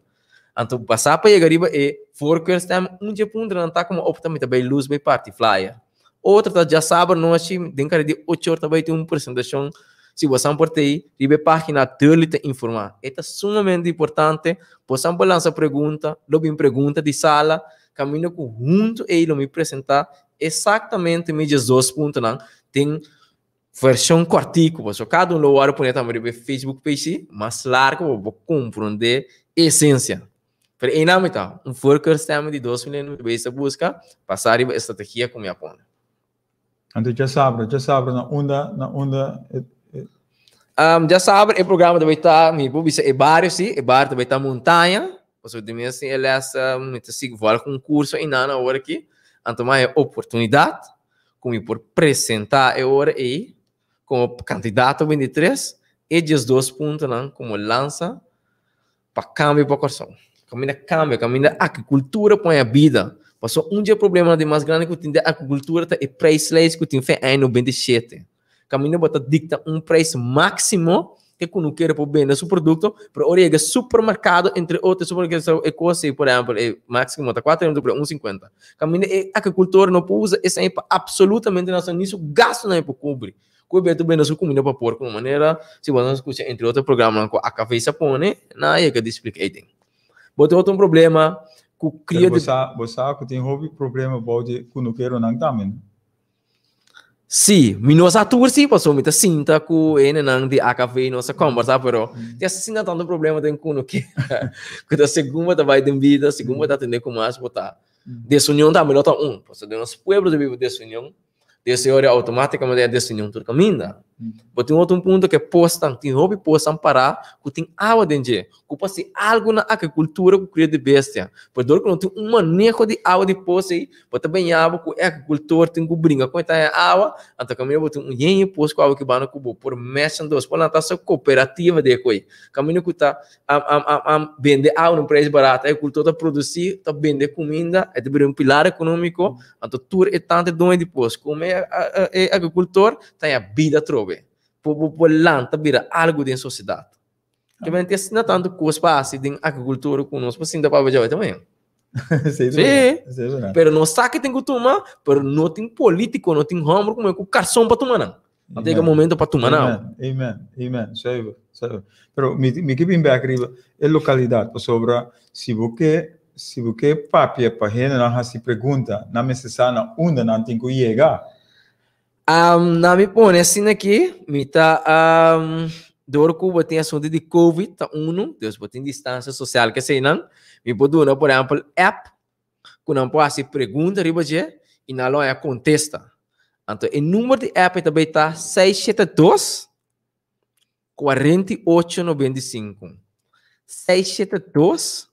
Anto basá pa yega riba e voorkeurstem, un dje puntonan ta komo opta mi ta bay lus bay parti flyer. Otro ta djasabra nochi den kare di ocho or ta bay tin un presentashon si bosan por tei riba e pagina Durley ta informa. E ta sumamente importante, bosan por lansa pregunta, lo bin pregunta di sala, kaminda ku huntu ei lo mi presenta exactamente mi 12 puntonan den Vershon kòrtiku, pasobra kada un lo wòrdu pone tambe riba e Facebook page si, mas largu pa bo komprondé e esensia. Pero einan mi ta, un voorkeurstem di 2 miljoen mi ta buska, basá riba e strategia ku mi a pone. Anto djasabra, djasabra na unda, na unda e, e. Um, djasabra e programa ta bai ta, mi por bisa e bario si, e bario ta bai ta Montaña, pasobra di mi a siña e les, mi ta sigui volg un kurso einan awor aki, anto mi a haña oportunidat ku mi por presentá e ora ei komo kandidato 23 e 12 puntonan komo lansa pa kambio pa Kòrsou. Kaminda kambia, kaminda agrikultura pon e bida. Paso un di e problemanan di mas grandi ku tin den agrikultura ta e prijslijst ku tin fe aña 97. Kaminda bo ta dikta un prijs máksimo ke kunukero por bende su produkto, pero ora yega supermerkado, entre otro, supermerkado e kos ei, por ehèmpel, e máksimo ta kuater euro, un sinkuenta. Kaminda e agrikultor no por usa esei pa absolutamente nada, ni su gastunan e por kubri. Ku e beter bende su kuminda pa porko un manera, si bo ta skucha entre otro programanan ku AKV sa pone, nan a yega di splika ei den. Bo tin otro un problema ku krio Pero di. bo sa, bo sa ku tin hopi problema bou di kunukeronan tambe, no? Sí, mi no sa tur sí, pasobra mi ta sinta ku hendenan di AKV nos a kòmbersá, pero tin asina tantu problema den kunukera ku ta segun bo ta bai den bida, segun bo ta atendé ku mas bo ta. Desunion tambe no ta un, pasobra den nos pueblo ta biba desunion. Desde ora automáticamente e desunion tur caminda. Bo tin otro un punto que postan, tin hopi postan pará ku tin awa den dje, ku pa si algo na agricultura ku cria di bestia. Pero dor ku no tin un maneho di awa di pos ei, bo ta beña bo ku e agricultor tin ku bringa kon e ta haña awa, anto caminda bo tin un yen yen pos ku awa ki banda ku bo por mecha dos. Por lanta sa cooperativa di e koe. Caminda ku ta am am am am bende awa na un prijs barato, e agricultor ta produci, ta bende cuminda, e ta bira un pilar economico. Anto tur e tante doño di pos come e agricultor ta haña bida atrobe. Por bo por lanta bira algo den sociedad. Ke men tin asina tanto cos pa haci den agricultura cu nos por sinta papia djawe tambe. Sí, Sí. sí, verdad. Pero nos sa ke tin cu tuma, pero no tin politico, no tin homber como cu carson pa tuma nan. Anto yega momento pa tuma nan. Amen, amen, amen. Zuiver, zuiver. Pero mi, mi ke bin bek riba e lokalidat, pasobra si bo ke, si bo ke papia pa hendenan hasi pregunta, nan mester sa na unda nan tin ku yega. Um, na mi pone asina aki, mi ta um, dor ku bo tin asuntu di COVID ta unu, dus bo tin distansia sosial ke eseinan, mi por duna por ehèmpel app ku nan por hasi pregunta riba dje i nan lo haña kontesta. Anto e number di app e ta bay ta 672 4895. 672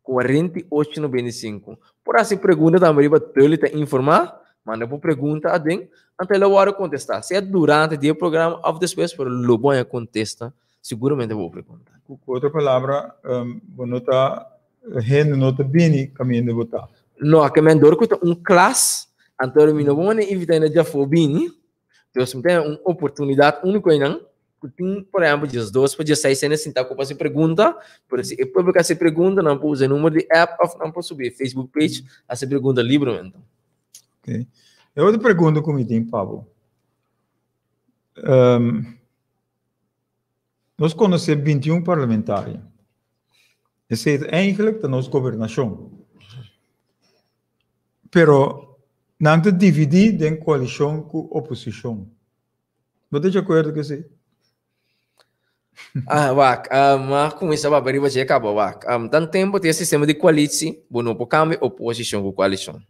4895. Por hasi pregunta tambe riba Tully ta informá, manda bo pregunta aden, anto e lo wòrdu kontestá, sea durante di e programa òf despues, pero lo bo haña kontesta seguramente pa bo pregunta. Ku otro palabra, bo no ta Hende no ta bini kaminda bo ta. No, ke men dor ku ta un klas, anto mi no bo manda invita hende djafó bini. Dus mi ta un oportunidat úniko einan, ku tin, por ehèmpel, 12 pa 16 hende sintá ku por hasi pregunta, pero si e pueblo ke hasi pregunta, nan por usa e number di app òf nan por subi e Facebook page hasi pregunta libremente. Ok. E otro pregunta ku mi tin pa bo. Nos konosé 21 parlamentario. Esei ta eigenlijk ta nos gobernashon. Pero nan ta dividí den koalishon ku oposishon. Bo ta di akuerdo ku esei? Ah, wak, um, a kuminsá papia riba dje kaba, wak. Um, tan tempu tin e sistema di koalitsi, bo no por kambia oposishon ku koalishon.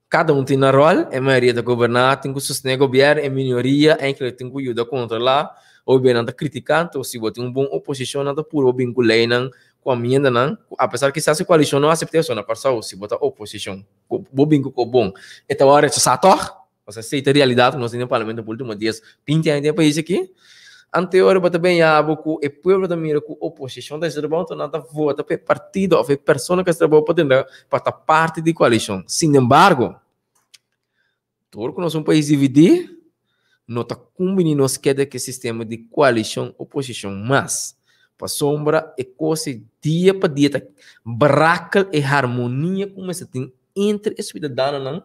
Kada un tin nan ròl, e mayoria ta goberná, tin ku sostené gobièrnu, e minoria enkele tin ku yuda kontrolá, hopi bes nan ta kritiká, anto si bo tin un bon oposishon nan ta purba bin ku leinan, ku amiendanan, ku apesar kisas e koalishon no asept'é esei na Kòrsou, si bo ta oposishon, bo bin ku kos bon, e ta wòrdu rechasá tòg, pasobra esei ta realidat ku nos tin den parlamento pa ultimo dies, binti aña den e pais aki. Anteor bo ta beña bo ku e pueblo ta mira ku oposishon ta hasi trabou, enton nan ta vota pa e partido òf e persona ku hasi trabou pa tende pa ta parti di koalishon. Sinembargo, tur ku nos un pais dividí, no ta kumbiní nos keda ku e sistema di koalishon oposishon mas, pasobra e kos ei dia pa dia ta brakel e harmonia ku mester tin entre e siudadanonan,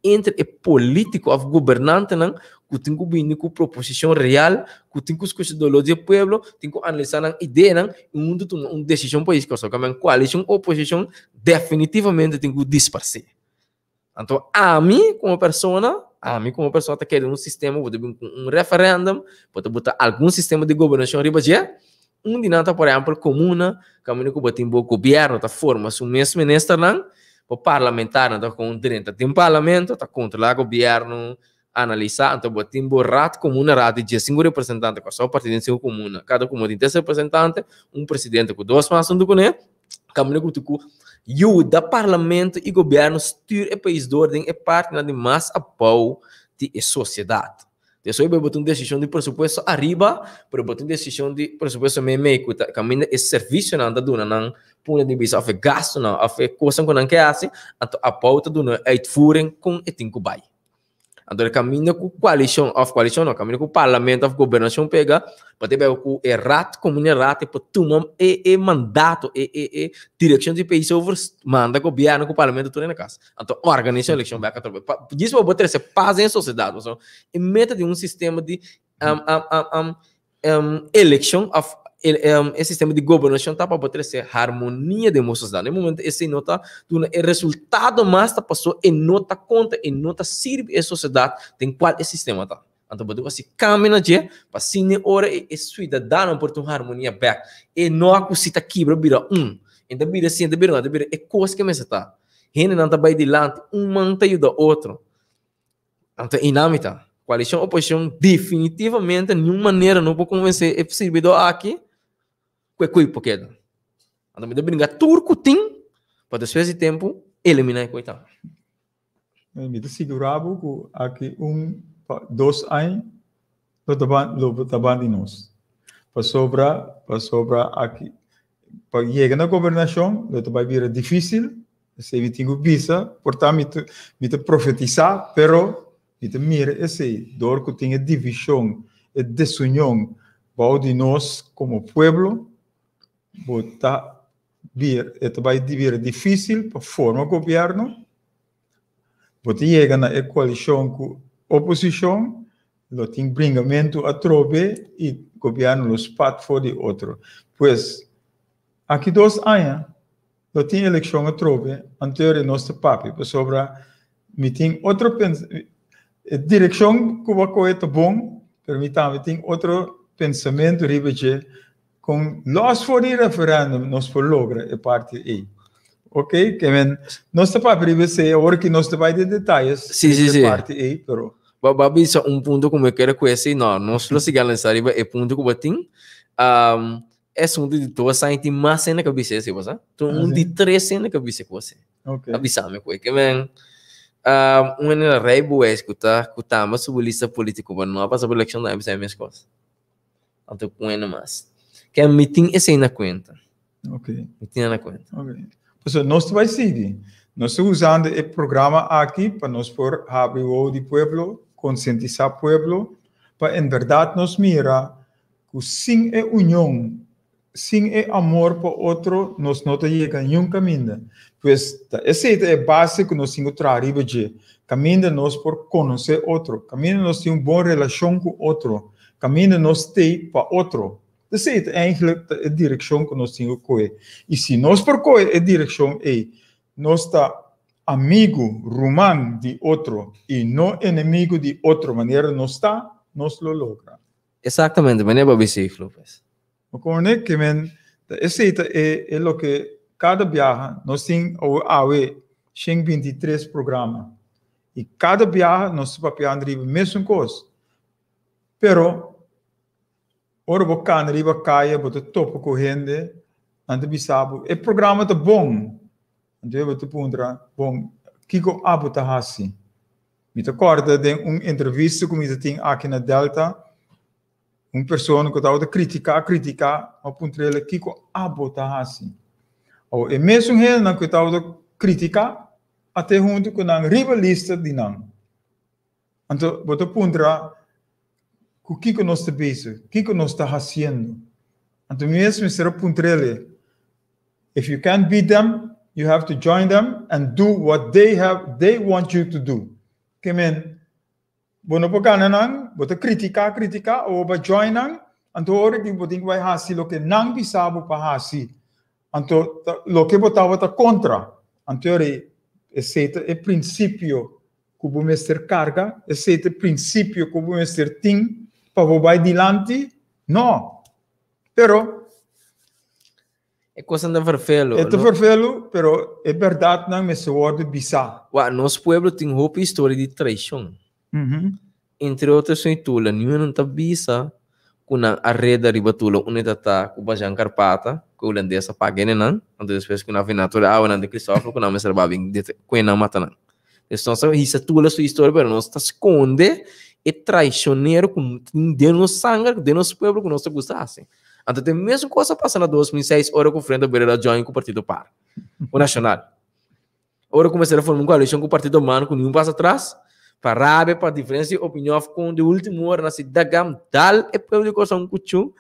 entre e polítiko òf gobernantenan ku tin ku bini ku proposishon real, ku tin ku skucha doló di e pueblo, tin ku analisá nan ideanan i huntu tuma un desishon pa pais Kòrsou. Kamen koalishon oposishon definitivamente tin ku disparsé. Anto ami komo persona, ami komo persona ta kere un sistema ku ta bin ku un referèndum, bo ta buta algun sistema di gobernashon riba dje, Un di nan ta por ehempel comuna, caminda cu bo tin bo gobierno ta forma su mes ministernan, bo parlamentarionan ta con drenta den parlamento, ta controla gobierno, analisa, anto bo tin bo raad comuna, raad di diescinco representante, Corsou parti den cinco comuna, cada comuna tin tres representante, un presidente cu dos mas hunto cune, caminda cu tin cu yuda parlamento y gobierno stuur e pais door den e partinan di mas abao di e sociedad. Despues bo ta un desishon di presupuesto ariba, pero bo ta un desishon di presupuesto meimei ku ta kaminda e servisionan ta duna nan punto di bista òf e gastunan òf e kosnan ku nan ke hasi, anto abou ta duna uitvoering kon e tin ku bai. Anto e kaminda ku koalishon òf koalishon no, kaminda ku parlamento òf gobernashon pega, pa te bai ku e raad, komo raad e por tuma e e mandato, e e e direkshon di pais over, manda gobièrnu ku parlamento tur na kas. Anto organisá elekshon bèk atrobe. Pa djis pa bo trese pas den e sosiedat, pasobra e meta di un sistema di elekshon òf e sistema di gobernashon ta pa bo trese harmonia den bo sosiedat. Na e momento esei no ta duna e resultado mas ta paso e no ta konta, e no ta sirbi e sosiedat den kual e sistema ta. Anto bo debe hasi kambio na dje pa asina e ora e suidadanonan por tin un harmonia bèk. E no a ku si ta kibra bira un. E ta bira asina, e ta bira un, e ta bira e kos ke mester ta. Hendenan ta bai dilanti, un man ta yuda otro. Anto einan mi ta. Koalishon oposishon definitivamente niun manera no por konvensé e sirbidó aki ku e koi por keda. Anto mi ta bringa tur ku tin pa despues di tempu eliminá e koi tambe. Mi ta sigurá bo ku aki un pa dos aña lo ta ban lo ta ban di nos. Pasobra pasobra aki pa yega na gobernashon lo ta bai bira difísil. Esei mi tin ku bisa, por ta mi ta mi ta profetisá, pero mi ta mira esei dor ku tin e divishon, e desunion bou di nos komo pueblo, bo ta bir e ta bai bira difísil pa forma gobièrnu, bo ta yega na e koalishon ku oposishon, lo tin bringamentu atrobe i gobièrnu lo spat for di otro. Pues, aki dos aña Lo tin elekshon atrobe, anterior nos ta papia pasobra mi tin otro pens e direkshon ku bo a kohe ta bon, pero mi tambe tin otro pensamentu riba dje kon los for di referendum nos por logra e parti ei. Ok, ke men nos ta papia riba esei awor ki nos ta bai den detayes Sí, sí, riba e sí. parti ei, pero. Bo a bisa un punto ku mi kere ku esei, no, nos lo sigui analisá riba e punto ku bo tin. Esun di dos aña tin mas hende ka bisa esei, bo sa? Tin un di tres hende ka bisa ku esei. Okay. A bisa mi ku e ke men un hende na rijbewijs ku ta ku tamba subi lista politiko pa no a pasa pa elekshon tambe bisa e mes kos. Anto ku hende mas. Ke mi tin esei na kuenta. Okay. Mi tin na kuenta. Okay. Pasobra nos ta bai sigui. Nos ta usando e programa aki pa nos por habri wowo di pueblo, konsientisá pueblo, pa en bèrdat nos mira ku sin e union, sin e amor pa otro, nos no ta yega niun kaminda. Pues, ta esei ta e base ku nos tin ku traha riba dje, kaminda nos por konosé otro, kaminda nos tin un bon relashon ku otro, kaminda nos t'ei pa otro. Esei ta eigentlik ta e direkshon ku nos tin ku kohe. I si nos por kohe e direkshon ei, nos ta amigu, ruman di otro i no enemigu di otro manera nos ta, nos lo logra. Exactamente, meneer Bobby Seif Lopez. Bo komprende ke men ta esei ta e e loke kada biaha nos tin awe 123 programa i kada biaha nos ta papiando riba mesun kos pero ora bo kana riba kaya bo ta topa ku hende nan ta bisa bo e programa ta bon anto bo ta puntra bon kiko abo ta hasi. Mi ta kòrda den un entrevista ku mi ta tin aki na Delta, un persona ku tabata kritiká, kritiká, mi a puntra el kiko abo ta hasi. Awor e mesun hendenan ku e tabata kritiká a te huntu ku nan riba lista di nan. Anto bo ta puntra ku kiko nos ta bezig, kiko nos ta hasiendo. Anto mi mes mester a puntra el, If you can't beat them, you have to join them and do what they have they want you to do. Ke men, bo no por gana nan, bo ta kritiká, kritiká, o bo join nan, anto ora di bo tin ku bai hasi loke nan bisa bo pa hasi. Anto loke bo tabata kontra. Anto ora esei ta e prinsipio ku bo mester karga, esei ta e prinsipio ku bo mester tin pa bo bai dilanti? No. Pero E kosnan ta vervelu. E ta vervelu, pero e bèrdatnan mester wòrdu bisá. Wak, nos pueblo tin hopi historia di traishon. Entre otro esun i Tula, niun nan ta bisa ku nan a reda riba Tula unda e ta ta ku Bajan Karpata, ku e hulandes a paga ene nan, anto despues ku nan a vina tur e awanan di Kristòfel ku nan mester a bai bin kue nan mata nan. Entonces nos ta hisa Tula su historia pero nos ta skonde e traishonero ku tin den nos sanger, den nos pueblo ku nos ta gusta hasi. Anto te mesun kos a pasa na 2006 ora ku Frente Obrero a join ku Partido Par, ku Nacional. Ora ku mester a forma un koalishon ku Partido Man ku niun pas atras, pa rabia, pa diferensia di opinion of kon di ultimo ora nan si dagam dal e pueblo di Kòrsou un kuchú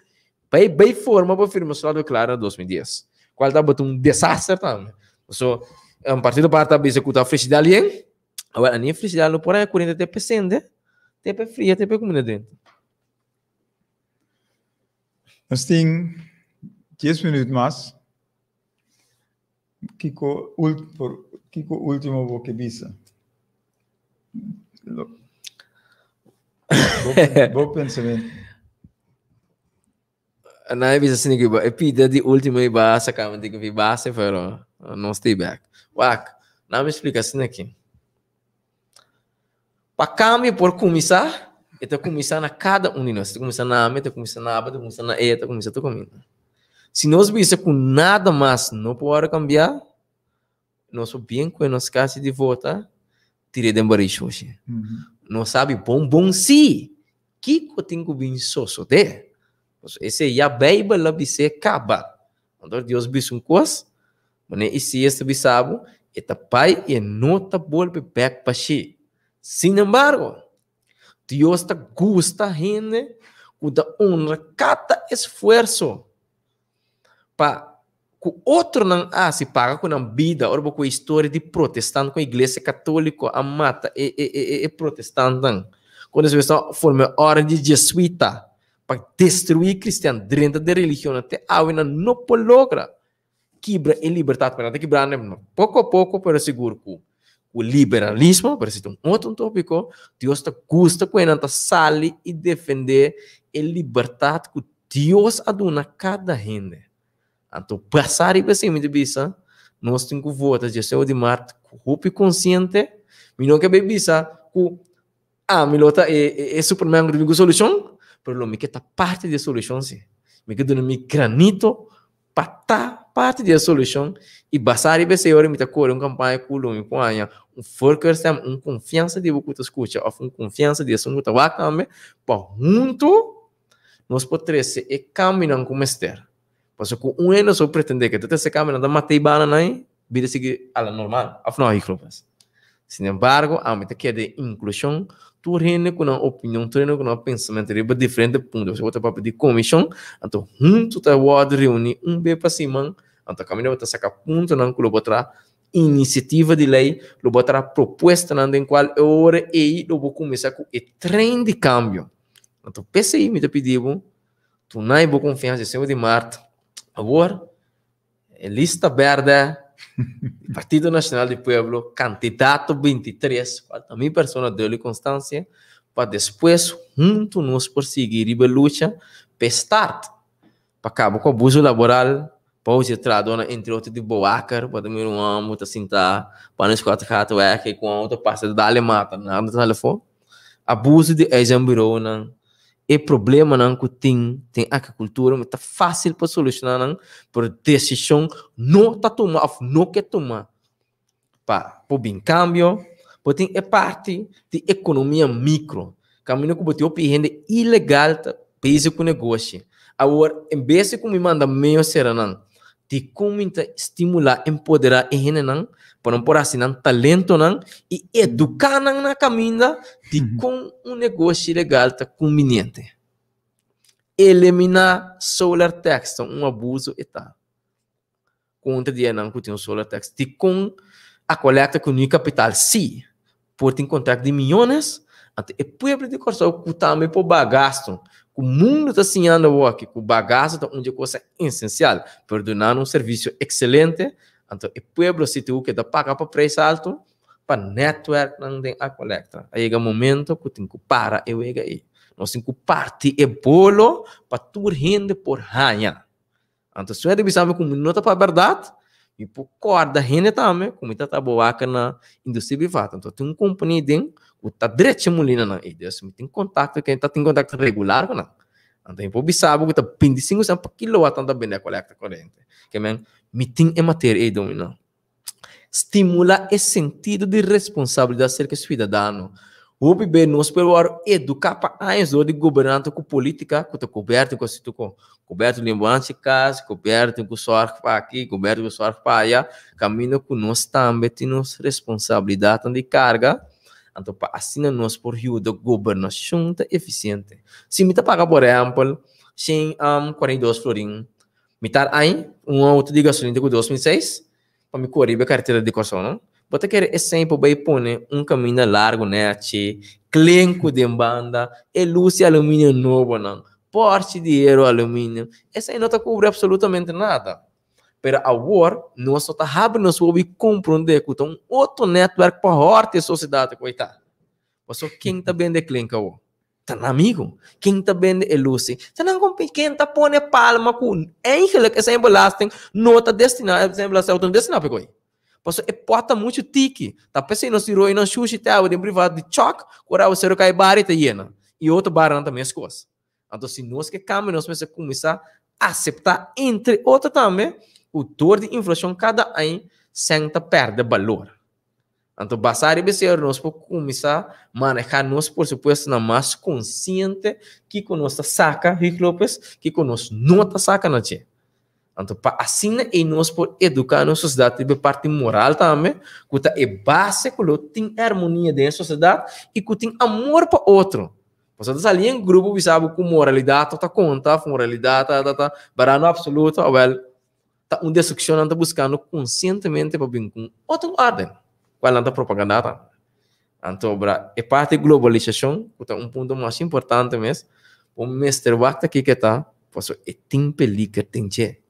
bai bai forma pa firma Slot Verklaring na 2010, kual tabata un desaster tambe. So, Partido Par ta bisa ku ta ofresi di alien, awel a ni ofresi di alien no por haña kuriente te pe sende, te pe fria, te pe kuminda dentro. Nos tin dies minuut mas. Kiko kiko ultimo bo ke bisa? Bo pensamentu. Na e bisa asina ku e pida di ultimo i ba saka mi tin ku fi base pero no stay back. Wak, na mi splika asina aki. Pa kambio por kuminsá, e ta kuminsá na kada un di nos. E ta kuminsá na ami, e ta kuminsá na abo, e ta kuminsá na e, e ta kuminsá tur kaminda. Si nos bisa ku nada mas no por wòrdu kambiá, nos por bien ku e nos kasi di vota, tir'é den barí shushi. Nos sabi bon bon sí kiko tin ku bin sosodé. Pasobra esei ya Beibel a bis'é kaba. Anto Dios bisa un kos, manera Isaías ta bisa bo, e ta bai i e no ta bolbe bèk pa shi. Sin embargo, Dios ta gusta hende ku ta honra kada esfuerso pa ku otronan hasi paga ku nan bida. Ora bo ku e historia di protestant ku iglesia katoliko a mata e e e e protestantnan, ku despues a forma e orden di jesuita pa destruí kristian drenta den religionnan te awe nan no por logra kibra e libertat pero nan ta kibra nan poko a poko pero sigur ku ku liberalismo pero si ta un otro topiko Dios ta gusta ku nan ta sali i defende e libertat ku Dios a duna kada hende anto basa riba esei mi ta bisa nos tin ku vota diesnuebe di mart ku hopi konsiente mi no ke bai bisa ku Ami lo ta e e superman ku ta bin ku solushon, pero lo mi ke ta parti di e solushon si. Mi ke duna mi granito pa ta parti di e solushon i basá riba esei ora mi ta kore un kampaña ku lo mi por haña un voorkeurstem, un konfiansa di bo ku ta skucha òf un konfiansa di esun ku ta wak tambe pa huntu nos por trese e kambionan ku mester. Pasobra ku un hende so pretendé ku e ta trese kambionan ta mata e bananan ei, bida sigui a la normal, of no, High Lopez? Sin embargo, ami ta keda e inklushon, tur hende ku nan opinion, tur hende ku nan pensamentu riba diferente punto, si bo ta papia di komishon, anto huntu ta wòrdu reuní un be pa siman, anto kaminda bo ta saka puntonan ku lo bo traha inisiativa di lei, lo bo traha propuestanan den kual e ora ei lo bo kuminsá ku e trein di kambio. Anto p'esei mi ta pidi bo, tuna bo konfiansa, Señor di Mart, awor E lista berde di Partido Nacional di Pueblo, candidato 23, cual ta mi persona Deuly Constancia, pa despues hunto nos por sigui riba e lucha p'e start, pa caba cu abuso laboral, pa usa e trahadornan entre otro di bewaker, bo ta mira un homber ta sinta pa nos cuatro gato weg y cu un auto pasa ta dal e mata, nada ta sali afo. Abuso di uitzendbureaunan, e problemanan ku tin den agrikultura ta fásil pa solushoná nan, pero desishon no ta tuma òf no ke tuma pa por bin kambio. Bo tin e parti di ekonomia mikro, kaminda ku bo tin hopi hende ilegal ta bezig ku negoshi. Awor, en bes di ku mi manda meo sera nan, Dikon mi ta stimulá, empoderá e hendenan pa nan por hasi nan talentonan i eduká nan na kaminda dikon un negoshi legal ta kumbiniente? Eliminá solar tax ta un abuso e ta kontra di esnan ku tin un solar tax. Dikon Aqualectra ku New Capital si por tin kontrakt di miyones, anto e pueblo di Kòrsou ku tambe por baha gastu, ku mundu ta siñando awoki ku baha gastu ta un di e kosa esensial, pero duna nan un servisio ekselente, anto e pueblo si tin ku keda paga pa preis altu pa nètwèrknan den Aqualectra. A yega momento ku tin ku para e wega ei. Nos tin ku parti e bolo pa tur hende por haña. Anto si hende bisa mi ku mi no ta papia bèrdat, mi por kòrda hende tambe ku mi ta trabaha na industria privado. Anto tin un kompania den ku ta drecha mulinanan ei. Dus mi tin kontakto ku ta tin kontakto regular ku nan. Anto mi por bisa bo ku ta 25 sènt pa kilowatt nan ta bende a kolekta korente. Ke men mi tin e materia ei dominá. Stimulá e sentido di responsabilidat serka e suidadano. Hopi be nos por wòrdu eduká pa años dor di gobernante ku polítika ku ta koberto ku asina ku koberto limbuanchi kas, koberto ku sòrg pa aki, koberto ku sòrg pa aya, kaminda ku nos tambe tin nos responsabilidatnan di karga, anto pa asina nos por yuda gobernashon ta efisiente. Si mi ta paga por ehèmpel shen 42 florin mitar aña, un outo di gasolina ta ku 2006, Pa mi kore riba e karetera di Kòrsou no. Bo ta kere esei por bai pone un kaminda largu nèchi, klenku den banda, e lus di aluminio nobonan, pòrchi di hero aluminio. Esei no ta kubri apsolutamente nada. Pero awor nos no ta habri nos wowo i komprondé ku ta un otro nètwèrk pa hòrti e sosiedat ku ei ta. Pasobra ken ta bende klenk awor? Ta nan amigo. Ken ta bende e lusi? Ta nan compi. Ken ta pone palma ku eigenlijk esei belasting no ta destina, esei belasting auto no destina pa e koi. Pasobra e pot ta muchu tiki. Ta p'esei nos tin roi nan shushi te awe den privat di chòk ku ora awaseru kai bari ta yena. I otro barionan ta meskos. Anto si nos ke kambia nos mester kuminsá aseptá entre otro tambe ku dor di inflashon kada aña sèn ta pèrdè balor. Anto basá riba esei ora nos por kuminsá manehá nos presupuestonan mas konsiente kiko nos ta saka, Huig Lopez, kiko nos no ta saka na dje. Anto pa asina ei nos por eduká nos sosiedat riba e parti moral tambe, ku ta e base ku lo tin armonia den e sosiedat i ku tin amor pa otro. Pasobra ta sali en grupo bisa bo ku moralidat no ta konta, òf moralidat ta ta ta barano apsoluto, awèl ta un destrukshon nan ta buskando konsientemente pa bin ku un otro órden, kual nan ta propagandá tambe. Anto bra e parti globalisashon ku ta un punto mas importante mes, bo mester wak ta kiko e ta, pasobra e tin peliger den dje.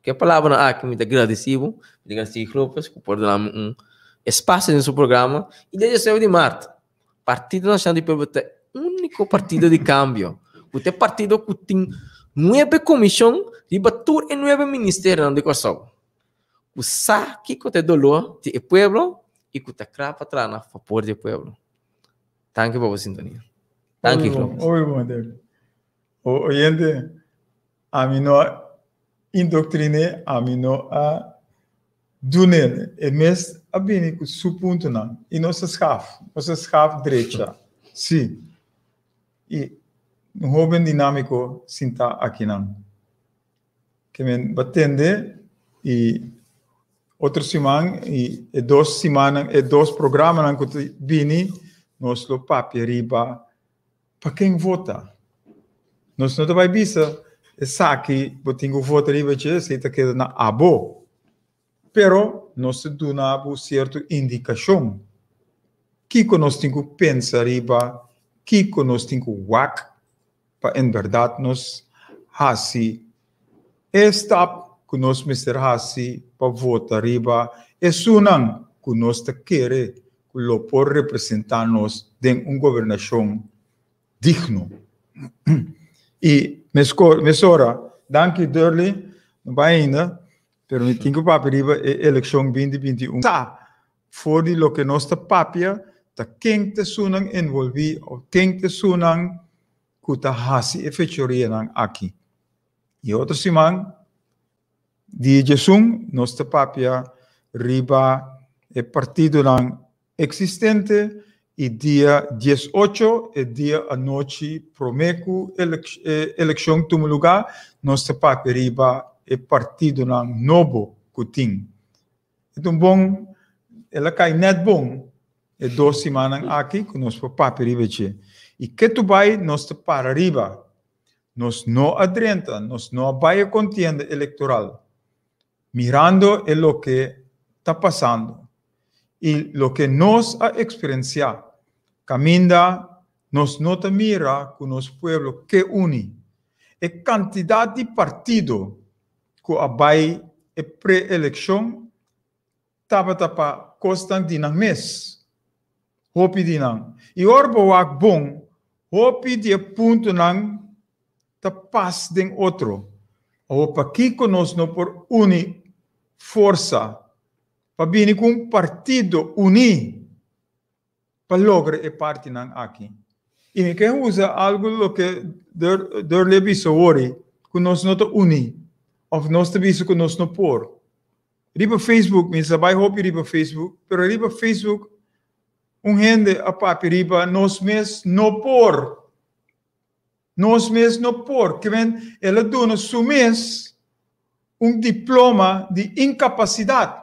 Ku e palabranan aki mi ta gradisí bo, mi ta gradisí Lopez ku por duna mi un espasio den su programa i dia diesnuebe di mart Partido Nacional di Pueblo ta e úniko partido di kambio ku ta e partido ku tin nuebe komishon riba tur e nuebe ministerionan di Kòrsou ku sa kiko ta e doló di e pueblo i ku ta kla pa traha na fabor di e pueblo. Danki pa bo sintonia. Danki Hopi bon, hopi bon Derby. O oyente, ami no a indoctriné, ami no a Dunel, e mes a bini ku su puntonan i nos a skaf, nos a skaf drecha, sí. I un hoben dinámiko sintá akinan. Ke men ba tende i otro siman i e dos simannan, e dos programanan ku ta bini, nos lo papia riba pa ken vota. Nos no ta bai bisa esaki bo tin ku vota riba dje, esei ta keda na abo. Pero nos ta duna bo sierto indikashon kiko nos tin ku pensa riba, kiko nos tin ku wak pa en bèrdat nos hasi e stap ku nos mester hasi pa vota riba esunnan ku nos ta kere ku lo por representá nos den un gobernashon digno. I mesora, danki Durley, no bai ainda, pero mi tin ku papia riba e elekshon 2021. Sa for di loke nos ta papia ta ken ta esunnan envolví òf ken ta esunnan ku ta hasi e fechorianan aki. I otro siman Di djesun nos ta papia riba e partidonan eksistente i dia 18, e dia anochi promé ku e elekshon tuma lugá, nos ta papia riba e partidonan nobo ku tin. E ta un bon, el a kai nèt bon e dos simannan aki ku nos por papia riba dje. I ketu bai nos ta para riba Nos no a drenta, nos no a bai e contienda electoral mirando e loke ta pasando y loke nos a experiencia caminda nos no ta mira cu nos pueblo ke uni. E cantidad di partido cu a bai e pre-eleccion tabata pa kosnan di nan mes, hopi di nan. I ora bo wak bon, hopi di e puntonan ta pas den otro. Awor pakiko nos no por uni forsa pa bini ku un partido uní pa logra e partinan aki? I mi ke usa algu loke Durley a bisa wori, ku nos no ta uní, òf nos ta bisa ku nos no por. Riba Facebook, mi sa bai hopi riba Facebook, pero riba Facebook Un hende a papia riba nos mes no por. Nos mes no por. Ke men el a duna su mes un diploma di inkapasidat.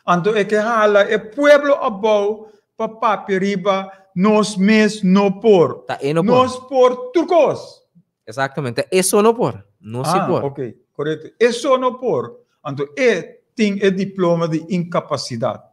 Anto e ke hala e pueblo abou pa papia riba nos mes no por. Ta e no por. Nos por tur kos. Exactamente. E so no por. Nos si por. Ah, ok. Korekto. E so no por. Anto e tin e diploma di inkapasidat.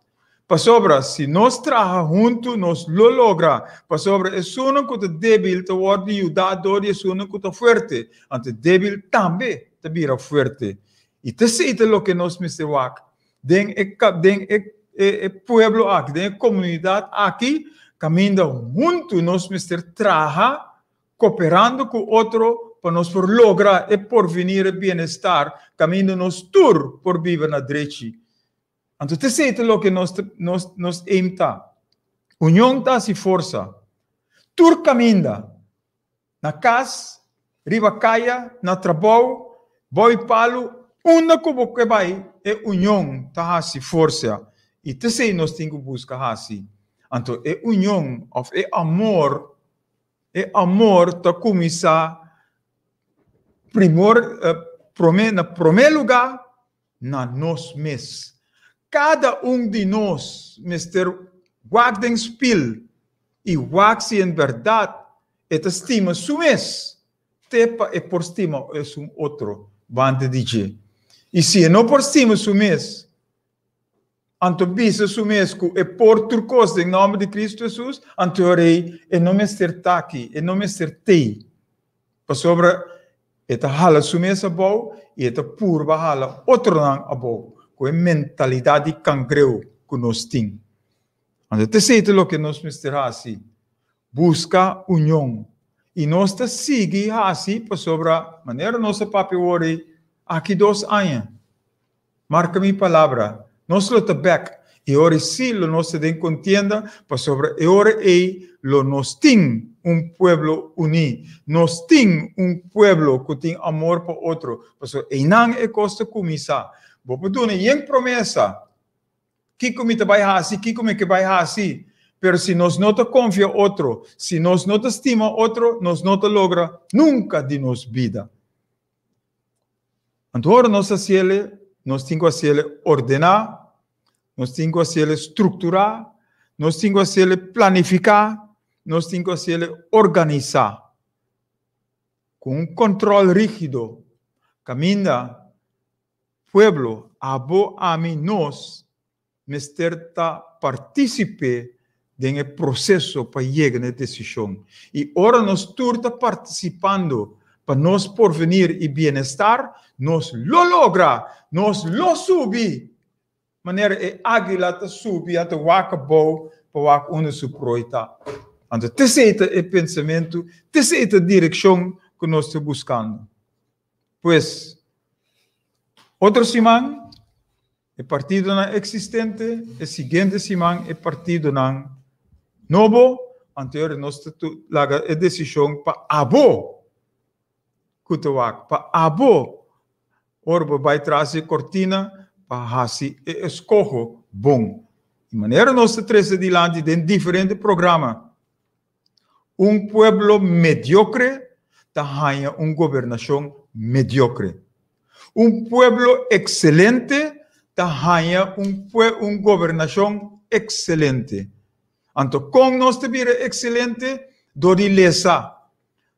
Pasobra si nos traha huntu nos lo logra. Pasobra esunnan ku ta débil ta wòrdu yudá dor di esunnan ku ta fuerte. Anto e débil tambe ta bira fuerte. I ta esei ta loke nos mester wak den e den e e pueblo aki, den e komunidat aki, kaminda huntu nos mester traha koperando ku otro pa nos por logra e porvenir, e bienestar, kaminda nos tur por biba na drechi. Anto ta esei ta loke nos nos nos aim ta. Union ta hasi forsa. Tur kaminda, na kas, riba kaya, na trabou, bou i palu, unda ku bo ke bai, e union ta hasi forsa. I ta esei nos tin ku buska hasi. Anto e union òf e amor E amor ta kuminsá primor, promé, na promé lugá na nos mes. Kada un di nos mester wak den spil i wak si en bèrdat e ta stima su mes te pa e por stima esun otro banda di dje. I si e no por stima su mes, Anto bisa su mes ku e por tur kos den nòmber di Kristu Hesus, anto e rei e no mester ta aki, e no mester t'ei, pasobra e ta hala su mes abou i e ta purba hala otronan abou ku e mentalidat di kangreu ku nos tin. Anto t'esei ta loke nos mester hasi, buska union. I nos ta sigui hasi pasobra manera nos a papia awor ei, aki dos aña. Marka mi palabra, nos lo ta bek, i ora sí lo nos ta den kontienda, pasobra e ora ei lo nos tin un pueblo uní. Nos tin un pueblo ku tin amor pa otro, pasobra einan e kos ta kuminsá. Bo por duna yen promesa, kiko mi ta bai hasi, kiko mi ke bai hasi, pero si nos no ta konfia otro, si nos no ta stima otro, nos no ta logra nunka di nos bida. Anto ora nos hasiele, nos tin ku hasiele ordená, nos tin ku hasiele strukturá, nos tin ku hasiele planifiká, nos tin ku hasiele organisá. Ku un kòntròl rígido, kaminda pueblo, abo, ami, nos, mester ta partísipe den e proseso pa yega na e desishon. I ora nos tur ta partisipando pa nos porvenir i bienestar, nos lo logra! Nos lo subi! Manera e águila ta subi anto wak abou pa wak unda su prooi ta. Anto t'esei ta e pensamentu, t'esei ta direkshon ku nos ta buskando. Pues, otro siman E partidonan eksistente, e siguiente siman e partidonan nobo, anto nos ta laga e desishon pa abo ku ta wak, pa abo ora bo bai tras di e kortina pa hasi e eskoho bon. Di manera nos ta trese dilanti den diferente programa. Un pueblo mediokre ta haña un gobernashon mediokre. Un pueblo ekselente ta haña un un gobernashon ekselente. Anto kon nos ta bira ekselente? Dor di lesa,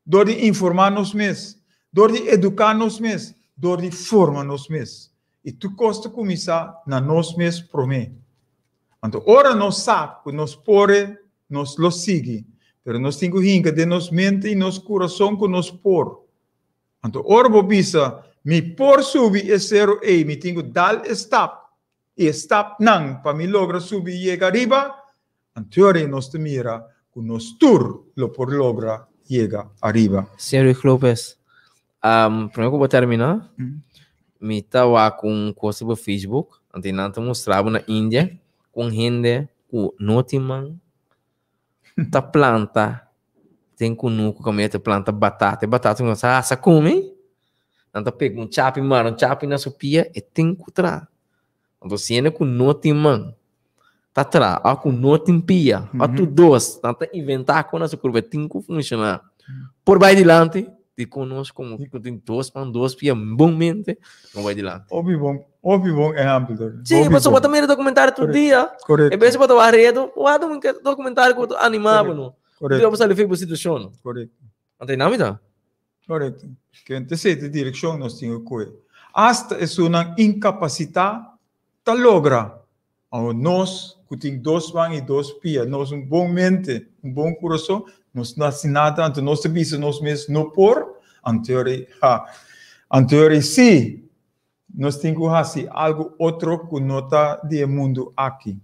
dor di informá nos mes, dor di eduká nos mes, dor di forma nos mes. I tur kos ta kuminsá na nos mes promé. Anto ora nos sa ku nos por e, nos lo sigui. Pero nos tin ku hinka den nos mente i nos kurason ku nos por. Anto ora bo bisa, Mi por subi e seru ei, mi tin ku dal e stap i e stapnan pa mi logra subi i yega ariba, anto ora ei nos ta mira ku nos tur lo por logra yega ariba. Señor Lopez, Prome ku bo terminá, mi ta wak un kos riba Facebook, anto nan ta mustra bo na India kon hende ku no tin man ta planta den kunuku kaminda ta planta batata. E batata ku nan sa hasa kume, nan ta pega un chapi mara un chapi na su pia, e tin ku traha. Anto si hende ku no tin man. Ta tra, a ku no tin pia, a tu dos, nan ta inventá kon nan su kurpa tin ku funshoná. Por bai dilanti, di kon nos komo ku tin dos man, dos pia, bon mente, no bai dilanti. Hopi bon, hopi bon ehèmpel tur. Sí, pasobra bo ta mira dokumentario tur dia. Korekto. En bes bo ta wak redu, wak un dokumentario ku ta animá bo no. Korekto. Bo sali for bo situashon. Korekto. Anto e nami ta. Korekto. Ke ta esei ta direkshon nos tin ku kohe. Asta esunnan inkapasitá ta logra. Awor nos ku tin dos man i dos pia, nos un bon mente, un bon kurason, nos no hasi nada, anto nos ta bisa nos mes no por, anto ora ha, anto ora sí nos tin ku hasi algu otro ku no ta di e mundu aki.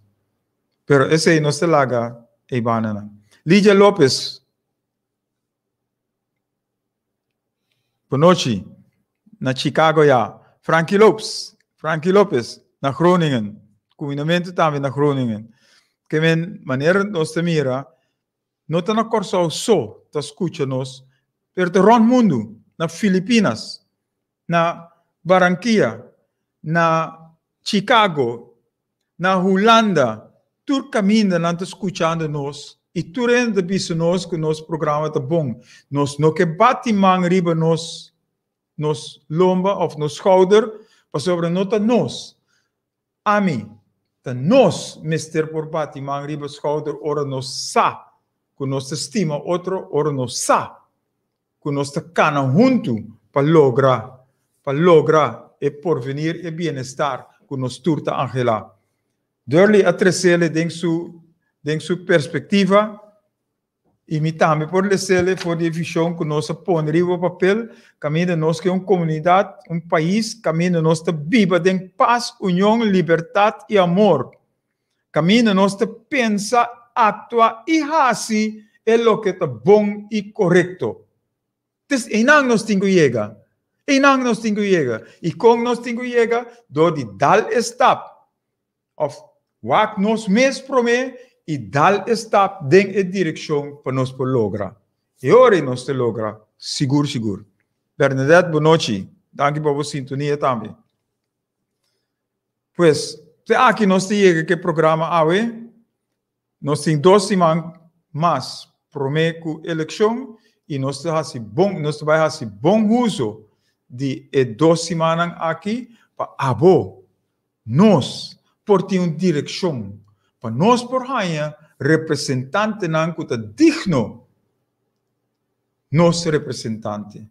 Pero esei nos ta laga ei bananan. Lidia Lopez. Bonochi, na Chicago ya. Frankie Lopes, Frankie Lopez, na Groningen. Kuminamentu tambe na Groningen. Ke men manera nos ta mira, no ta na Kòrsou so ta skucha nos, pero ta rònt mundu, na Filipinas, na Barranquilla, na Chicago, Na Hulanda, tur kaminda nan ta skuchando nos i tur hende ta bisa nos ku nos programa ta bon. Nos no ke bati man riba nos nos lomba òf nos skouder pasobra no ta nos. Ami, ta nos mester por bati man riba skouder ora nos sa ku nos ta stima otro, ora nos sa ku nos ta kana huntu pa logra pa logra e porvenir e bienestar ku nos tur ta anhelá. Durley a tresele den su den su perspektiva i mi tambe por lesele for di e vishon ku nos a pone riba papel kaminda nos ke un komunidat, un pais kaminda nos ta biba den pas, union, libertat i amor. Kaminda nos ta pensa, aktua i hasi e loke ta bon i korekto. Tes einan nos tin ku yega. Einan nos tin ku yega. I kon nos tin ku yega? Dor di dal e stap òf wak nos mes promé i dal e stap den e direkshon pa nos por logra. E ora ei nos ta logra sigur sigur. Bernadette, bonochi. Danki pa bo sintonia tambe. Pues, te aki nos ta yega ku e programa awe. Nos tin dos siman mas promé ku elekshon i nos ta hasi bon, nos ta bai hasi bon uso di e dos simannan aki pa abo, nos, por tin un direkshon, pa nos por haña representantenan ku ta digno nos representante,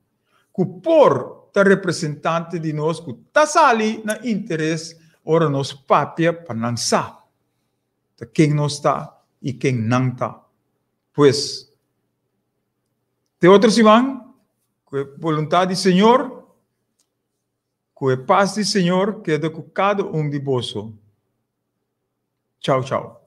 ku por ta representante di nos ku ta sali na interes ora nos papia pa nan sa ta ken nos ta i ken nan ta. Pues, te otro siman, ku e boluntat di Señor, ku e pas di Señor keda ku kada un di boso. Chau chau.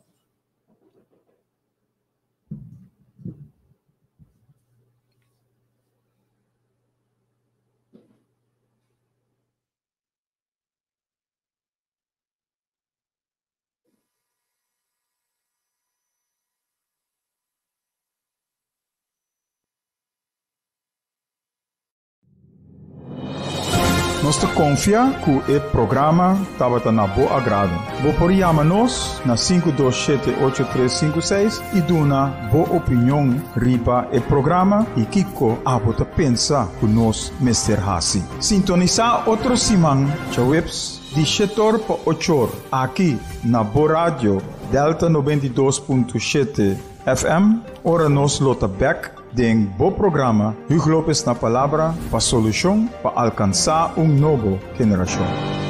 Nos ta konfia ku e programa tabata na bo agrado. Bo por yama nos na 527-8356 i duna bo opinion riba e programa i kiko abo ta pensa ku nos mester hasi. Sintonisá otro siman djaweps di shetor pa ochor aki na bo radio Delta 92.7 FM ora nos lo ta bèk Den bo programa Hugo Lopez na Palabra pa solushon pa alkansá un nobo generashon.